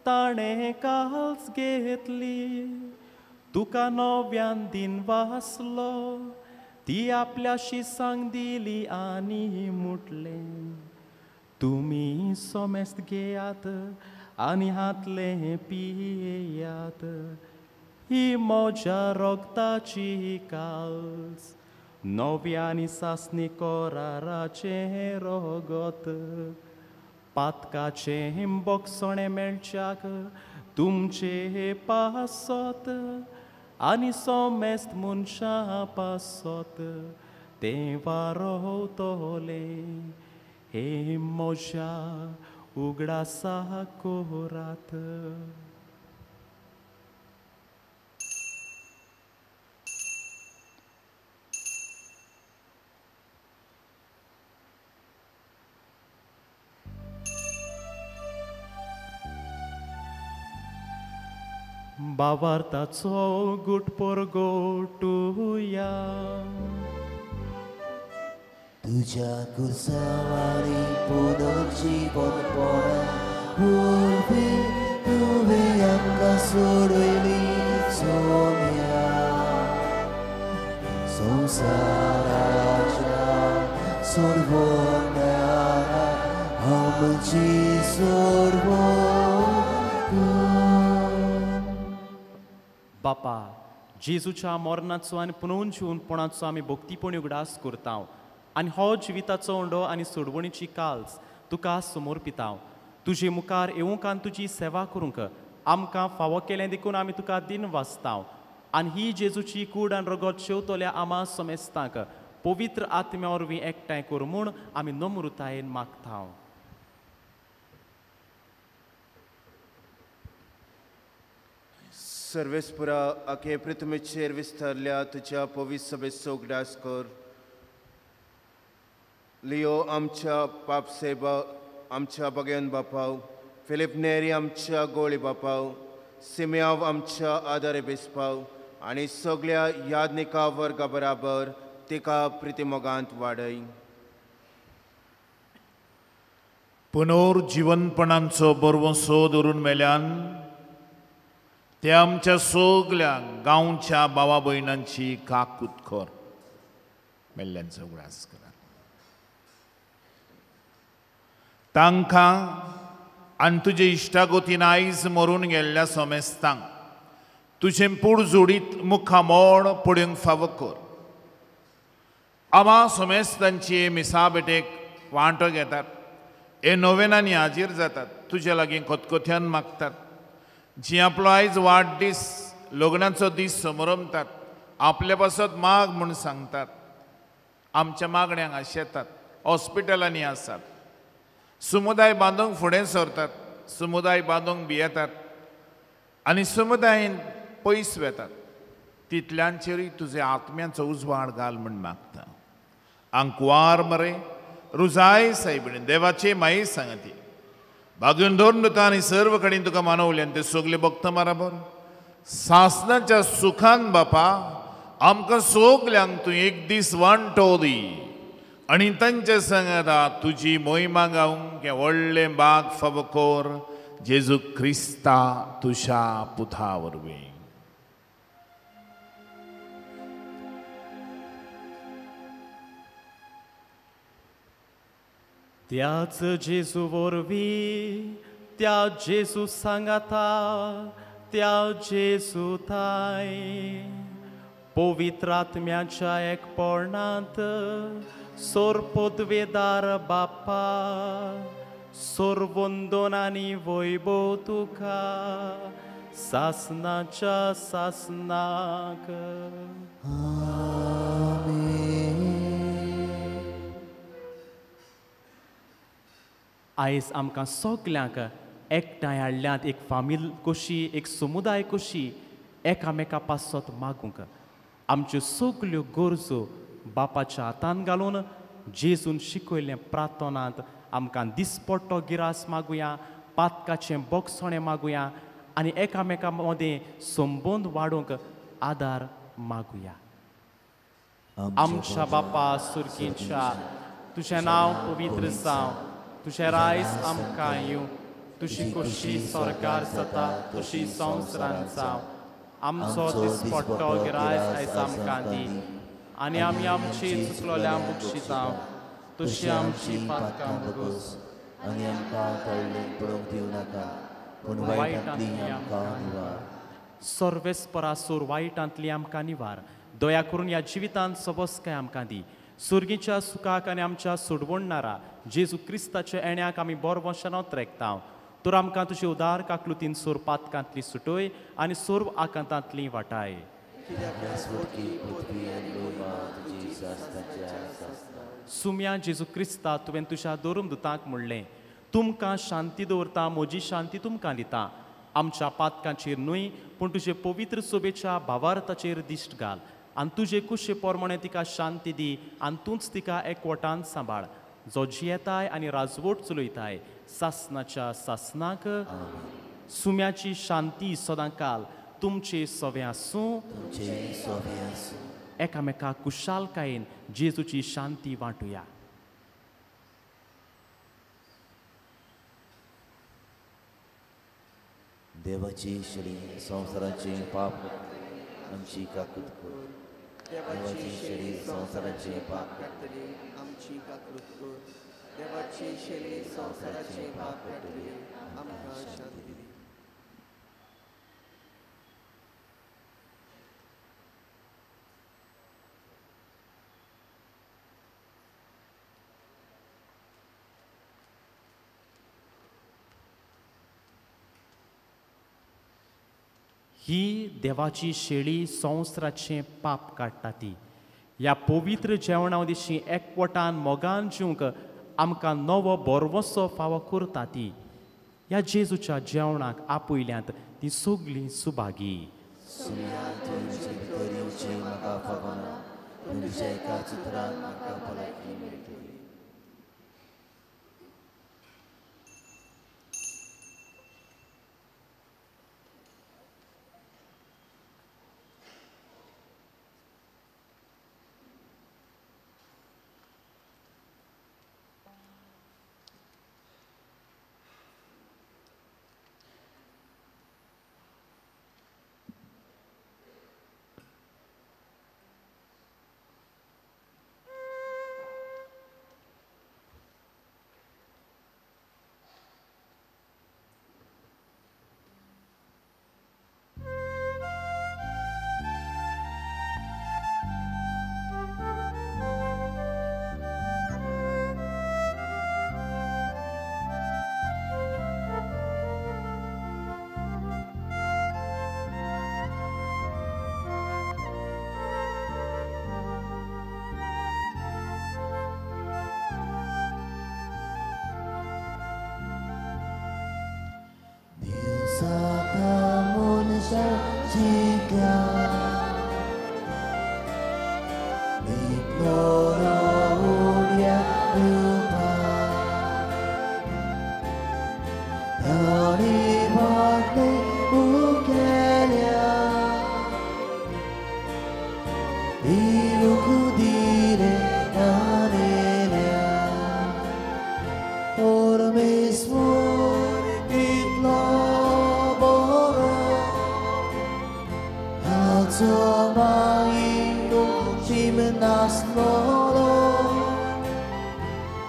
ताणें काल्स घेतली, तुका नव्यान दिन वासलो, ती आपल्या शिसांक दिली आनी म्हटलें, तुमी सोमेस्त घेयात आनी हातलें पियात, ही म्हज्या रगताची काल्स, नव्या आनी सासणी कराराचें रगत, पातकाचें बोगसणें मेळच्याक तुमचे पासत आनी सोमेस्त मनशां पासत तें वारोवतलें. हे म्हज्या उगडासा कोरात. बावार्थाचो गुट परगोटुया. तुझ्या कुर्सावारी पुनर्जीवनपणा वरवीं तुवें आमकां सोडयली सोम्या. संवसाराच्या सोडवणारा आमची सोडवण. बापा, जेजूच्या मरणाचो आनी पुनर्जीवनपणाचो आमी भक्तीपणी उगडास करता आनी हो जिविताचो उंडो आनी सोडवणीची काल्स तुका समर्पिता. तुजे मुखार येवंक आनी तुजी सेवा करूंक आमकां फावो केलें देखून आमी तुका दिन वाचता आनी ही जेजूची कूड आनी रगत शेवतल्या आमा समेस्तांक पवित्र आत्म्या वरवीं एकठांय कर म्हूण आमी नम्रतायेन मागता. सर्वेस्पुरा आखे पृथ्वीचेर विस्तारल्या तुज्या पवित्र सभेचो उगडास कर. लियो आमच्या पापसेबा आमच्या बगेन बापाव, फिलीप नेरी आमच्या गोळी बापाव, सिम्याव आमच्या आदारे बेसपाव आनी सगळ्या यादनिका वर्गा बराबर तिका प्रितिमोगांत वाडय. पुनर्जीवनपणांचो बरवसो धरून मेल्यान ते आमच्या सगल्या गांवच्या भावा भयणांची काकूत कर. मेल्ल्यांचो उगडास करात. तांकां आनी तुजे इश्टागोतीन आयज मरून गेल्ल्या समेस्तांक तुजें पूड जोडीत मुखामोड पडूंक फावो कर. आमा समेस्तांची मिसा भेटेक वांटो घेतात, हे नोवेनांनी हाजीर जातात, तुजे लागीं खतखत्यान मागतात. जी आपलो आयज वाडदीस लग्नाचो दीस समरमतात, आपले पासत माग म्हूण सांगतात, आमच्या मागण्यांक आशेतात, हॉस्पिटलांनी आसात, समुदाय बांदूंक फुडें सरतात, समुदाय बांदूंक भियेतात आनी समुदायेन पयस वेतात, तितल्यांचेरूय तुजे आत्म्याचो उजवाड घाल म्हूण मागता. आंकवार मरे रुजाय सायबिणी देवाचे माई सांगती बागून धरून तुका आनी सर्व कडेन तुका मानवले आनी ते सगळे भक्त बराबर सासनाच्या सुखान बापा आमकां सगल्यांक तूं एक दीस वांटो दी आनी तांचे सांगता तुजी मोहिमा गावंक हें व्हडलें बाग फावो कर जेजू क्रिस्ता तुज्या पुता वरवीं. त्याच जेजू वरवीं, त्या जेजू सांगाता, त्या जेजू थाय पवित्र आत्म्याच्या एकपणांत सोरपोदवेदार बापा सोरवंदन आनी वैभव तुका सासनाच्या सासनाक. आयज आमकां सगल्यांक एकठांय हाडल्यात एक फामील कशी, एक समुदाय कशी एकामेका पासत मागूंक आमच्यो सगल्यो गरजो बापाच्या हातान घालून जेजून शिकयल्लें प्रार्थनांत आमकां दिसपट्टो गिरास मागुया, पातकाचें बोगसणें मागुया आनी एकामेका मदें संबंद वाडोवंक आदार मागुया. आमच्या बापा सुर्गीच्या, तुजें नांव पवित्र जावं, तुजें रायस आमकां येवं, तुजी खोशी स्वर्गार जाता तशी संवसारांत जावं. आमचो दिसपट्टो गिरायस आयज आमकां दी आनी आमी आमची चुकलोल्या बक्षितां तशी आमची पातकां भोगोस आनी आमकां तळलेक पडोवंक दिवं नाका पूण वायटांतली आमकां निवार. सर्वेस्परासूर वायटांतली आमकां निवार. दया करून ह्या जिवितांत सबसकाय आमकां दी. सुर्गीच्या सुखाक आनी आमच्या सोडवणणारा जेजू क्रिस्ताच्या येण्याक आमी बोरवंशानोत रेखता. तर आमकां तुजे उदार काकलुतीन सोर पातकांतली सुटय आनी सोर आकांतांतली वाटाय. सुम्या जेजू क्रिस्ता, तुवें तुज्या दोरूम दुतांक म्हणलें, तुमकां शांती दवरता, म्हजी शांती तुमकां दिता. आमच्या पातकांचेर न्हय पूण तुजे पवित्र सोबेच्या भावार्थाचेर दिश्ट घाल आनी तुजे कुशे प्रमाणे तिका शांती दी आनी तूंच तिका एकवटान सांबाळ, जो जियेताय आनी राजवट चलयताय सासनाच्या सासनाक. सुम्याची शांती सदांकाल तुमचे सवे आसूं. एकामेका कुशालकायेन जेजूची शांती वांटुया. देवाची शरी संवसाराचे पाप आमची काकूत कर. देवाची शरी संवसाराचे पाप काडटली आमची काकूत कर. देवाची शरी संवसाराचे पाप काडटली आमकां शांती दी. ही देवाची शेळी संवसाराचें पाप काडटा ती. ह्या पवित्र जेवणा दिशी एकवटान मोगान जिवंक आमकां नवो बोरवसो फावो करता ती. ह्या जेजूच्या जेवणाक आपयल्यांत ती सगळीं सुभागी. परमेश्वर कितलो बरो ताचो मागीर शीम नासलोलो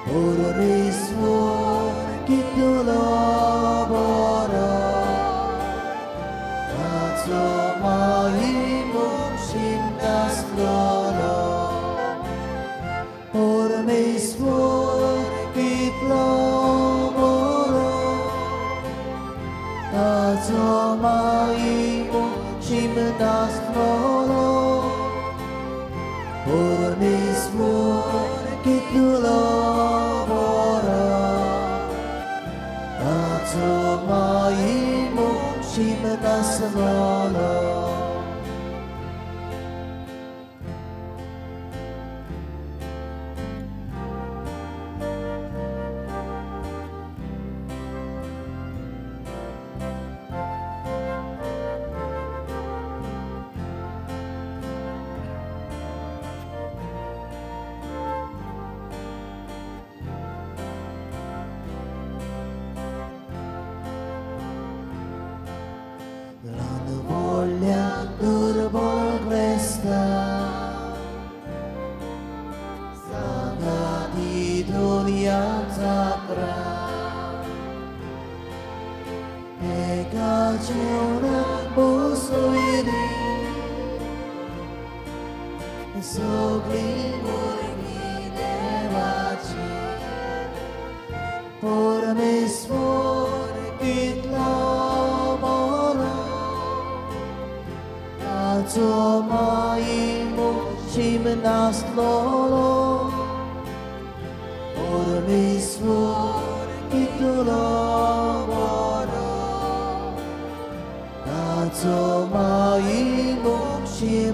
परमेश्वर कितलो बरो ताचो मागीर शीम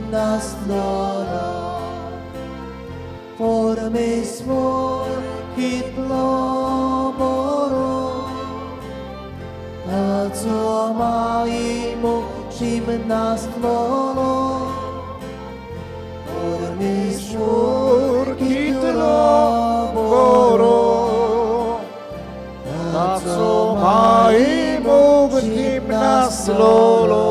नासलोलो परमेश्वर कितलो बरो ताचो मागीर शीम नासलोलो परमेश्वर कितलो बरो ताचो मागीर शीम नासलोलो.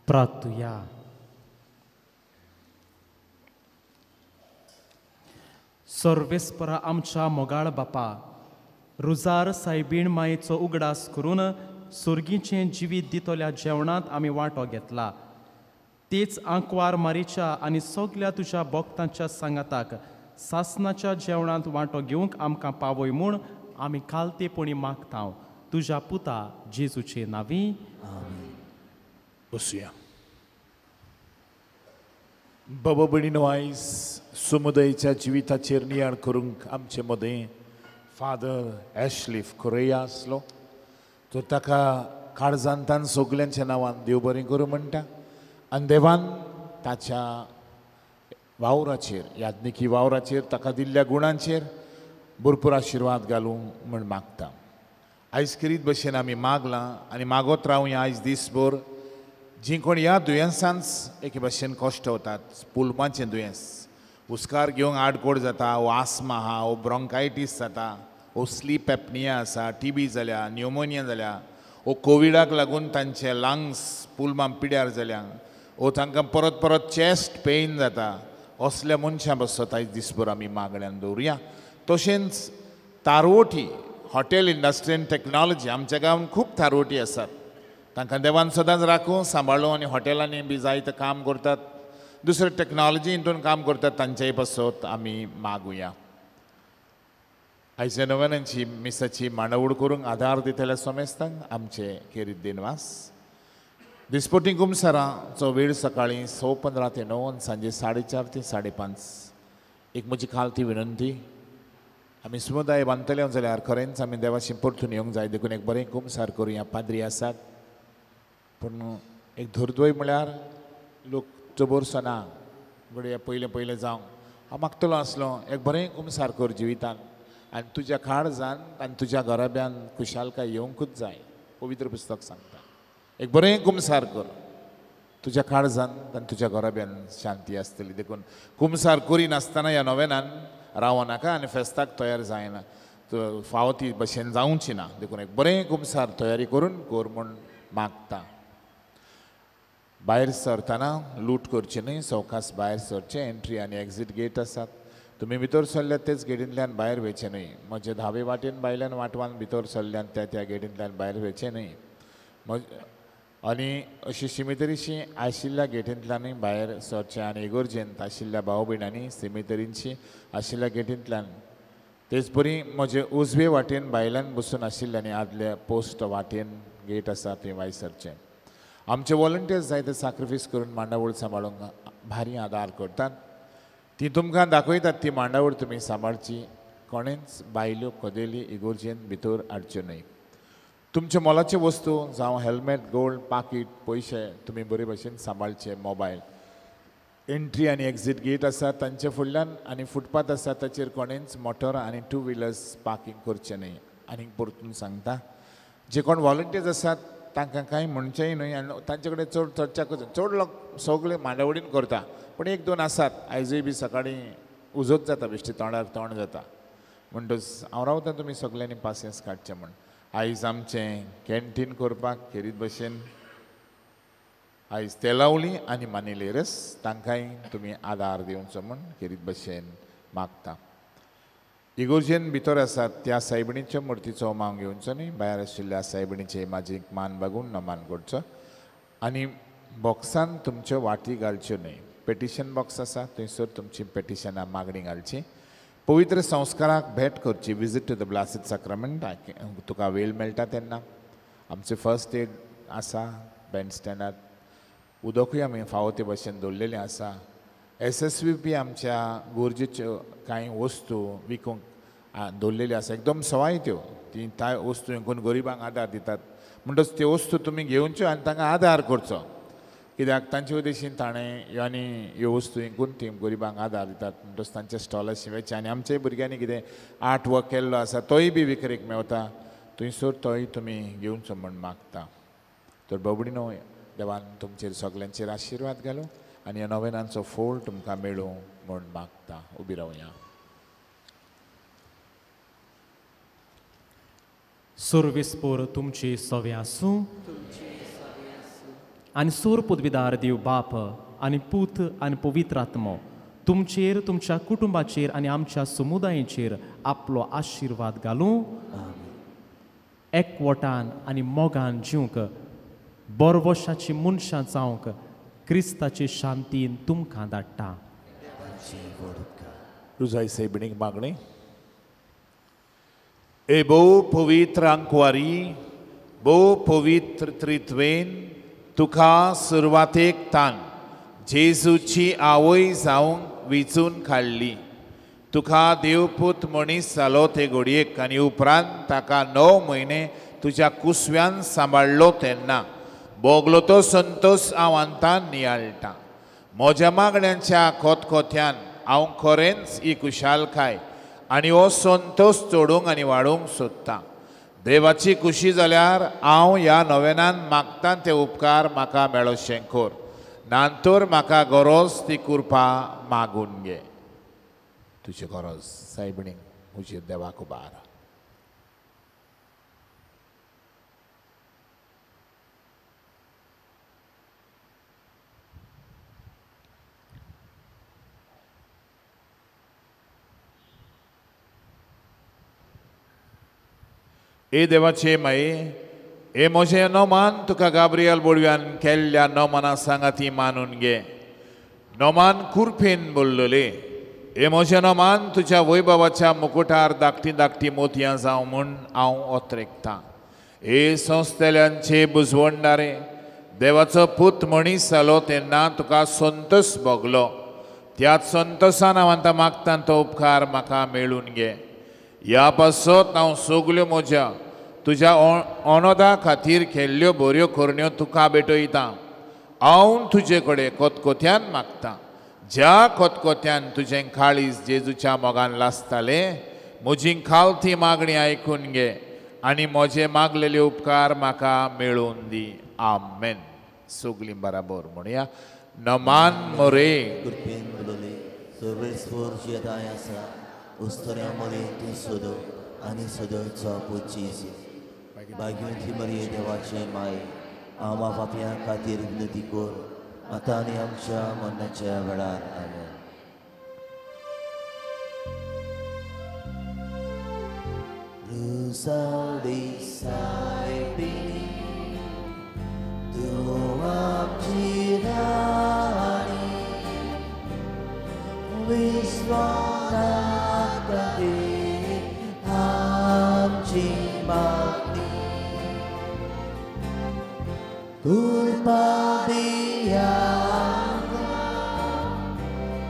प्रार्थुया. सर्वेस्परा आमच्या मोगाळ बापा, रुजार सायबीण मायेचो उगडास करून सुर्गीचें जिवीत दितल्या जेवणांत आमी वांटो घेतला. तेच आंकवार मारीच्या आनी सगल्या तुज्या भक्तांच्या सांगाताक सासनाच्या जेवणांत वांटो घेवंक आमकां पावय म्हूण आमी खालतेपणी मागता तुज्या पुता जेजूचे नांवी. बसुया. बाबा भयणीनो, आयज समुदायाच्या जिविताचेर नियाळ करूंक आमचे मदें फादर एशलिफ कोरेया आसलो. तो ताका काळजांतान सगल्यांच्या नांवान देव बरें करूं म्हणटा आनी देवान ताच्या वावराचेर, याज्ञिकी वावराचेर, ताका दिल्ल्या गुणांचेर भरपूर आशिर्वाद घालूं म्हूण मागता. आयज करीत भशेन आमी मागलां आनी मागत रावया आयज दीसभर. जीं कोण ह्या दुयेंसांच एके भशेन कश्ट वतात, पुलमाचें दुयेंस, हुस्कार घेवंक आडकोड जाता, वो आस्मा आहा, वो ब्रोंकायटीस जाता, वो स्लीप एपनिया आसा, टीबी जाल्या, न्युमोनिया जाल्या, वो कोविडाक लागून तांचे लंग्स पुलमां पिड्यार जाल्या, ओ तांकां परत परत चेस्ट पेन जाता असल्या मनशां बसत आयज दिसभर आमी मागण्यान दवरुया. तशेंच तारवटी हॉटेल इंडस्ट्री आनी टॅक्नॉलॉजी आमच्या गांवांत खूब तारवटी आसात तांकां देवान सदांच राखूं सांबाळूं आनी हॉटेलांनी बी जायते काम करतात दुसरे टॅक्नॉलॉजी हितून काम करतात तांच्याय पासत आमी मागुया. आयच्या नव्यानांची मिसाची मांडावळ करूंक आदार दितल्या सोमेस्तांक आमचे खेरीत दिनवास. दिसपटी कुमसाराचो वेळ सकाळीं 6:15 ते 9 आनी सांजे 4:30 ते 5:30. एक म्हजी खालती विनंती आमी समुदाय बांदतले जाल्यार खरेंच आमी देवाशी परतून येवंक जाय देखून एक बरें कुमसार करुया. पाद्री आसात पूण एक दुर्दैव म्हळ्यार लोक चबरसो ना घडये पयलें पयलें जावंक हांव मागतलो आसलो एक बरें कुमसार कर जिवितान आनी तुज्या काळजान आनी तुज्या घराब्यान खुशालकाय येवंकूच जाय. पवित्र पुस्तक सांगता एक बरें कुमसार कर तुज्या काळजान आनी तुज्या घराब्यान शांती आसतली. देखून कुमसार करिनासतना ह्या नोवेनान रावो नाका आनी फेस्ताक तयार जायना फावो ती भशेन जावची ना. देखून एक बरें कुमसार तयारी करून कर म्हूण मागता. भायर सरतना लूट करची न्हय, सवकास भायर सरचें. एंट्री आनी एक्झीट गेट आसात तुमी भितर सरल्यात तेच गेटींतल्यान भायर वयचें न्हय. म्हजे धावे वाटेन भायल्यान वाटवान भितर सरल्यान त्या त्या गेटींतल्यान भायर वयचें न्हय. आनी अशी शिमितरीशी आशिल्ल्या गेटींतल्यानूय भायर सरचें आनी इगोर्जेंत आशिल्ल्या भाव भयणांनी सिमितरींशी आशिल्ल्या गेटींतल्यान तेच परी म्हजे उजवे वाटेन भायल्यान बसून आशिल्ल्यानी आदल्या पोस्ट वाटेन गेट आसा थंय भायर सरचें. आमचे वॉलंटियर्स जायते सॅक्रिफायस करून मांडावळ सांबाळूंक भारी आदार करतात ती तुमकां दाखयतात ती मांडावळ तुमी सांबाळची. कोणेंच बायल्यो कदेली इगोर्जेन भितर हाडच्यो न्हय. तुमचे मोलाच्यो वस्तू जावं हेल्मेट गोल्ड पाकीट पयशे तुमी बरे भशेन सांबाळचे. मोबायल एंट्री आनी एक्झीट गेट आसा तांचे फुडल्यान आनी फुटपाथ आसा ताचेर कोणेंच मोटर आनी टू व्हिलर्स पार्कींग करचें न्हय. आनी परतून सांगता जे कोण वॉलंटियर्स आसात तांकां कांय म्हणचेंय न्हय आनी तांचे कडेन चड चर्चा करचें. चड लोक सगळे मांडावळीन करता पूण एक दोन आसात आयजूय बी सकाळीं उजोच जाता बेश्टी तोंडार तोंड जाता म्हणटच हांव रावता तुमी सगल्यांनी पासियेंस काडचें म्हूण. आयज आमचें कॅन्टीन करपाक खेरीत भशेन आयज तेलावली आनी मानिलेरस तांकांय तुमी आदार दिवचो म्हूण खेरीत भशेन मागता. इगोर्जेन भितर आसात त्या सायबिणीच्या मुर्तीचो मांग घेवचो न्हय. भायर आशिल्ल्या सायबिणीचे म्हाजी मान बागून नमान करचो आनी बॉक्सान तुमच्यो वाटी घालच्यो न्हय. पेटिशन बॉक्स आसा थंयसर तुमची पेटिशनां मागणी घालची. पवित्र संस्काराक भेट करची. Visit to the blessed sacrament तुका वेळ मेळटा तेन्ना. आमचें फर्स्ट एड आसा बँड स्टँडार उदकूय आमी फावो ते भशेन दवरलेलें आसा. SSVP आमच्या गरजेच्यो कांय वस्तू विकूंक दवरलेल्यो आसा एकदम सवाय त्यो ती त्या वस्तू विकून गरिबांक आदार दितात म्हणटच त्यो वस्तू तुमी घेवच्यो आनी तांकां आदार करचो कित्याक तांचे उद्देशीन ताणें आनी ह्यो वस्तू विकून ती गरिबांक आदार दितात म्हणटच तांच्या स्टॉलाशी वयचें. आनी आमच्या भुरग्यांनी कितें आर्ट वर्क केल्लो आसा तोय बी विकरेक मेवता थंयसर तोय तुमी घेवचो म्हूण मागता. तर बाबडीनो देवान तुमचेर सगल्यांचेर आशिर्वाद घालूं आनी ह्या नोवेनांचो फोल तुमकां मेळूं म्हूण मागता. उबी रावया. सर्वेस्पोर तुमचे सवे आसूं आनी सोर पदवीदार देव बाप आनी पूत आनी पवित्र आत्मो तुमचेर तुमच्या कुटुंबाचेर आनी आमच्या समुदायेचेर आपलो आशिर्वाद घालूं. एकवटान आनी मोगान जिवंक बरवशाची मनशां जावंक क्रिस्ताचे शांतीन तुमकां धाडटा. रुजाय सायबिणीक मागणी. ए भोव पवित्र आंकवारी भोव पवित्र त्रित्वेन तुका सुरवातेक तान जेजूची आवय जावंक विचून काडली. तुका देवपूत मनीस जालो ते घडयेक आनी उपरांत ताका 9 म्हयने तुज्या कुसव्यान सांबाळ्ळो तेन्ना भोगलो तो संतोश हांव अंतान नियाळटा. म्हज्या मागण्यांच्या खोतखोत्यान हांव खरेंच ही खुशालकाय आनी हो संतोश चडूंक आनी वाडोवंक सोदतां. देवाची खुशी जाल्यार हांव ह्या नोवेनान मागता ते उपकार म्हाका मेळोशें कर नातर म्हाका गरज ती कृपा मागून घे. तुजी गरज सायबिणीक म्हजेर देवाक उबार. ए देवाचे माये, हे म्हजें नोमान तुका गाब्रियल बोडव्यान केल्ल्या नोमाना सांगाती मानून घे. नोमान कुरपेन बोल्लोले. हे म्हजें नोमान तुज्या वैभवाच्या मुकुटार धाकटी धाकटी मोतयां जावं म्हूण हांव ओतरेकतां. हे संस्थेल्यांचे बुजवणदारे, देवाचो पूत मनीस जालो तेन्ना तुका संतोस भोगलो. त्याच संतोसान हांव आतां मागतां तो उपकार म्हाका मेळून घे. ह्या पासत हांव सगल्यो म्हज्या तुज्या अनोदा खातीर केल्ल्यो बऱ्यो करण्यो तुका भेटयतां. हांव तुजे कडेन कोतकोत्यान मागतां, ज्या कोतकोत्यान तुजें काळीज जेजूच्या मोगान लासतालें, म्हजी खालती मागणी आयकून घे आनी म्हजे मागलेले उपकार म्हाका मेळोवन दी. आमेन. सगलीं बराबर म्हणया, नमान मोरे. कृपेन बोलले सर्वेस्पोर जियेताय आसा उस्तऱ्या मोरे तूं सोदो आनी सदोचो पूत जेजू. भाग्यवंती मरिये देवाचे माये, आमा पापयां खातीर विनंती कर आतां आनी आमच्या मरणाच्या वेळार. आमेन. रुसाडी सायबिणी तूं आमची राणी, विश्वानाथ आमची मागणी. कुर्बा दिया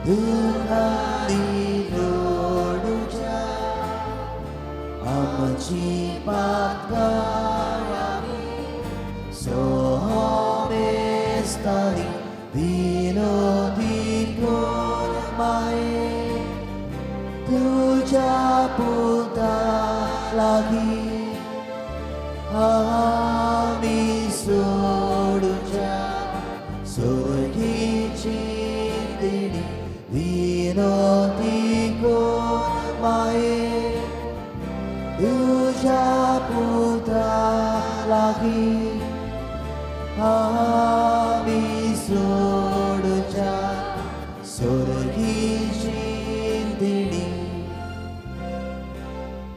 दुखांनी रडूच्या आमची पातकारांनी सोमेस्तानी विनोदी कर माये तुज्या पुता लागीं आमी सोडूच्या सोर्गीची दिणी विनोदी कर माये तुज्या पुता लागीं आमी सोडूच्या.